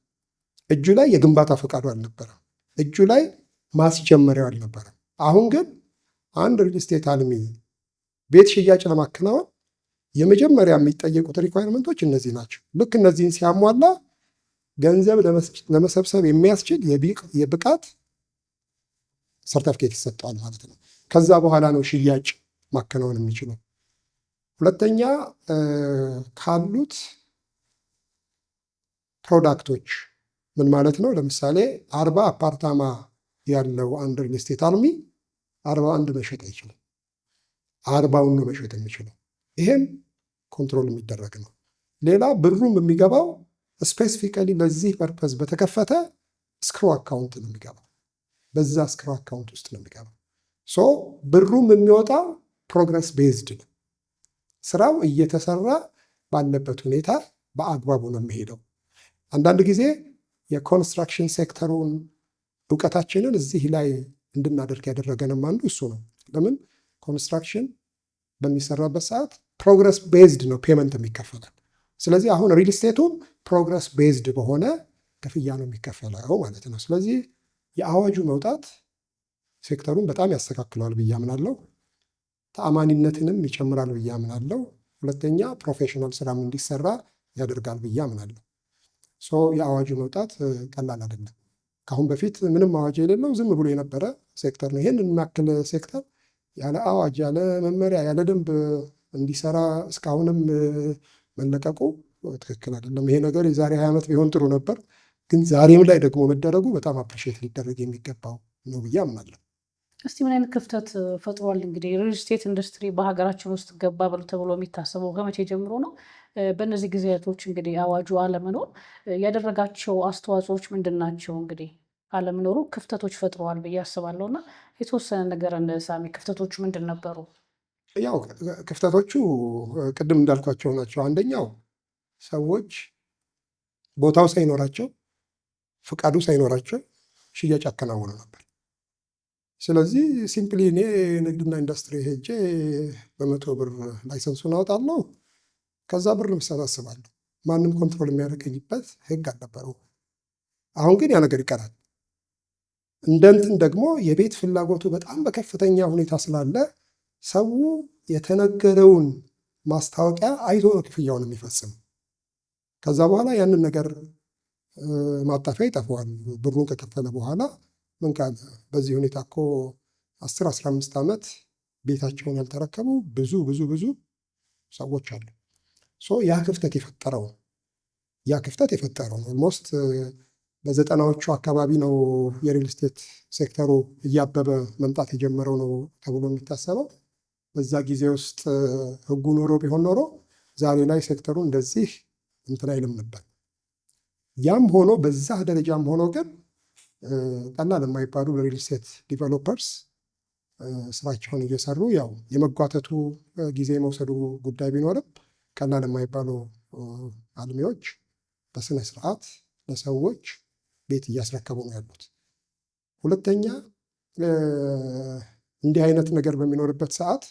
Speaker 1: እጁ ላይ የግንባታ ፈቃዱ አልነበረም፣ እጁ ላይ ማስጀመሪያው አልነበረም። አሁን ግን አንድ real estate አልሚ ቤት ሽያጭ ለማከናወን የመጀመሪያ የሚጠየቁት requirement ኦች እነዚህ ናቸው። ልክ እነዚህን ሲያሟላ ገንዘብ ለመሰብሰብ የሚያስችል የብቃት ሰርተፍኬት ይሰጠዋል ማለት ነው። ከዛ በኋላ ነው ሽያጭ ማከናወን የሚችለው። ሁለተኛ፣ ካሉት product ኦች ምን ማለት ነው? ለምሳሌ 40 አፓርታማ ያለው አንድ real estate አልሚ 41 መሸጥ አይችልም። 40ውን ነው መሸጥ የሚችለው። ይሄም control የሚደረግ ነው። ሌላ ብሩም የሚገባው specifically ለዚህ purpose በተከፈተ escrow account ነው የሚገባው። በዛ escrow account ውስጥ ነው የሚገባው። So ብሩም የሚወጣው progress based ነው። ስራው እየተሰራ ባለበት ሁኔታ በአግባቡ ነው የሚሄደው። አንዳንድ ጊዜ የ construction sector ኡን እውቀታችንን እዚህ ላይ እንድናደርግ ያደረገንም አንዱ እሱ ነው። ለምን? Construction በሚሰራበት ሰዓት progress based ነው payment የሚከፈላል። ስለዚህ አሁን real estate ኡም progress based በሆነ ክፍያ ነው የሚከፈለው ማለት ነው። ስለዚህ የአዋጁ መውጣት ሴክተሩን በጣም ያስተካክለዋል ብዬ አምናለሁ። ተአማኒነትንም ይጨምራል ብዬ አምናለሁ። ሁለተኛ፣ professional ስራም እንዲሰራ ያደርጋል ብዬ አምናለሁ። So የአዋጁ መውጣት ቀላል አይደለም። ከአሁን በፊት ምንም አዋጅ የሌለው ዝም ብሎ የነበረ ሴክተር ነው። ይህንን የሚያክል ሴክተር ያለ አዋጅ፣ ያለ መመሪያ፣ ያለ ደንብ እንዲሰራ እስካሁንም መለቀቁ ትክክል አይደለም። ይሄ ነገር የዛሬ 20 ዓመት ቢሆን ጥሩ ነበር፣ ግን ዛሬም ላይ ደግሞ መደረጉ በጣም appreciate ሊደረግ የሚገባው ነው ብዬ አምናለሁ።
Speaker 3: እስቲ ምን አይነት ክፍተት ፈጥሯል? እንግዲህ real estate industry በሀገራችን ውስጥ ገባ ብሎ ተብሎ የሚታሰበው ከመቼ ጀምሮ ነው? በእነዚህ ጊዜያቶች እንግዲህ አዋጁ አለመኖር ያደረጋቸው አስተዋጽኦዎች ምንድን ናቸው? እንግዲህ አለመኖሩ ክፍተቶች ፈጥረዋል ብዬ አስባለሁ፣ እና የተወሰነ ነገር ሳሚ፣ ክፍተቶቹ ምንድን ነበሩ?
Speaker 1: ያው ክፍተቶቹ ቅድም እንዳልኳቸው ናቸው። አንደኛው ሰዎች ቦታው ሳይኖራቸው፣ ፍቃዱ ሳይኖራቸው ሽያጭ ያከናውኑ ነበር። ስለዚህ simply እኔ ንግድና ኢንዱስትሪ ሄጄ በ100 ብር license ኡን አወጣለሁ፣ ከዛ ብር እሰበስባለሁ። ማንም control የሚያደርገኝበት ህግ አልነበረው። አሁን ግን ያ ነገር ይቀራል። እንደ እንትን ደግሞ የቤት ፍላጎቱ በጣም በከፍተኛ ሁኔታ ስላለ ሰው የተነገረውን ማስታወቂያ አይቶ ነው ክፍያውን የሚፈጽም። ከዛ በኋላ ያንን ነገር ማጣፊያ ይጠፋዋል። ብሩን ከከፈለ በኋላ ምን ካለ በዚህ ሁኔታ እኮ 10 15 ዓመት ቤታቸውን ያልተረከቡ ብዙ ብዙ ብዙ ሰዎች አሉ። So ያ ክፍተት የፈጠረው ነው። Almost በ90ዎቹ አካባቢ ነው የ real estate sector ኡ እያበበ መምጣት የጀመረው ነው ተብሎ የሚታሰበው። በዛ ጊዜ ውስጥ ህጉ ኖሮ ቢሆን ኖሮ ዛሬ ላይ ሴክተሩ እንደዚህ እንትን አይልም ነበር። ያም ሆኖ፣ በዛ ደረጃም ሆኖ ግን ቀላል የማይባሉ real estate developers ስራቸውን እየሰሩ፣ ያው የመጓተቱ ጊዜ የመውሰዱ ጉዳይ ቢኖርም፣ ቀላል የማይባሉ አልሚዎች በስነ ስርዓት ለሰዎች ቤት እያስረከቡ ነው ያሉት። ሁለተኛ፣ እንዲህ አይነት ነገር በሚኖርበት ሰዓት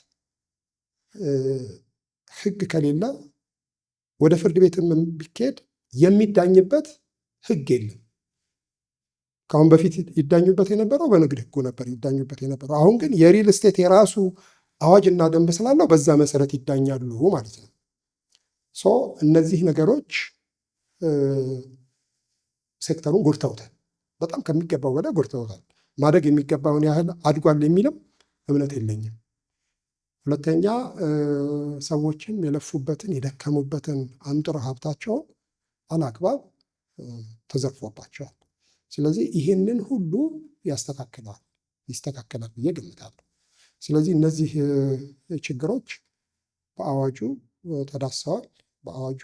Speaker 1: ህግ ከሌለ ወደ ፍርድ ቤትም ቢኬድ የሚዳኝበት ህግ የለም። ከአሁን በፊት ይዳኙበት የነበረው በንግድ ህጉ ነበር ይዳኙበት የነበረው። አሁን ግን የ real estate የራሱ አዋጅና ደንብ ስላለው በዛ መሰረት ይዳኛሉ ማለት ነው። So እነዚህ ነገሮች ሴክተሩን ጎድተውታል። በጣም ከሚገባው በላይ ጎድተውታል። ማደግ የሚገባውን ያህል አድጓል የሚልም እምነት የለኝም። ሁለተኛ ሰዎችም የለፉበትን የደከሙበትን አንጡራ ሀብታቸውን አላግባብ ተዘርፎባቸዋል። ስለዚህ ይህንን ሁሉ ያስተካክላል ይስተካከላል ብዬ ገምታለሁ። ስለዚህ እነዚህ ችግሮች በአዋጁ ተዳሰዋል፣ በአዋጁ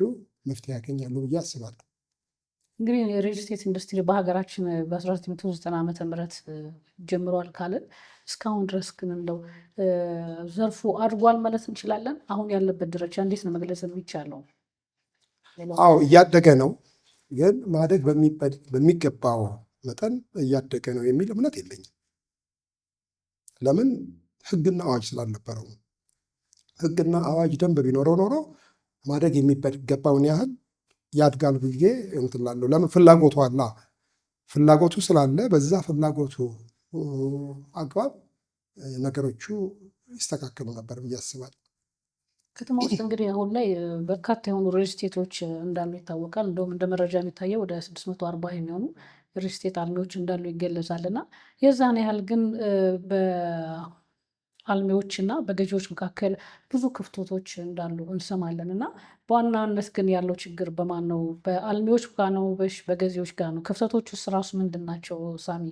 Speaker 1: መፍትሄ ያገኛሉ ብዬ አስባለሁ።
Speaker 3: እንግዲህ የሪል ስቴት ኢንዱስትሪ በሀገራችን በ1990 ዓ.ም ጀምሯል ካልን እስካሁን ድረስ ግን እንደው ዘርፉ አድጓል ማለት እንችላለን? አሁን ያለበት ደረጃ እንዴት ነው መግለጽ የሚቻለው?
Speaker 1: አዎ፣ እያደገ ነው፣ ግን ማደግ በሚገባው መጠን እያደገ ነው የሚል እምነት የለኝም። ለምን? ሕግና አዋጅ ስላልነበረው። ሕግና አዋጅ ደንብ ቢኖረው ኖሮ ማደግ የሚገባውን ያህል ያድጋል ብዬ እንትን እላለሁ። ለምን? ፍላጎቱ አላ፣ ፍላጎቱ ስላለ በዛ ፍላጎቱ አግባብ ነገሮቹ ይስተካከሉ ነበር ብዬ አስባለሁ።
Speaker 3: ከተማ ውስጥ እንግዲህ አሁን ላይ በርካታ የሆኑ ሪል ስቴቶች እንዳሉ ይታወቃል። እንደውም እንደ መረጃ የሚታየው ወደ 640 የሚሆኑ ሪል ስቴት አልሚዎች እንዳሉ ይገለጻል። እና የዛን ያህል ግን በአልሚዎች እና በገዢዎች መካከል ብዙ ክፍተቶች እንዳሉ እንሰማለን። እና በዋናነት ግን ያለው ችግር በማን ነው? በአልሚዎች ጋር ነው ወይስ በገዢዎች ጋር ነው? ክፍተቶቹ ራሱ ምንድን ናቸው ሳሚ?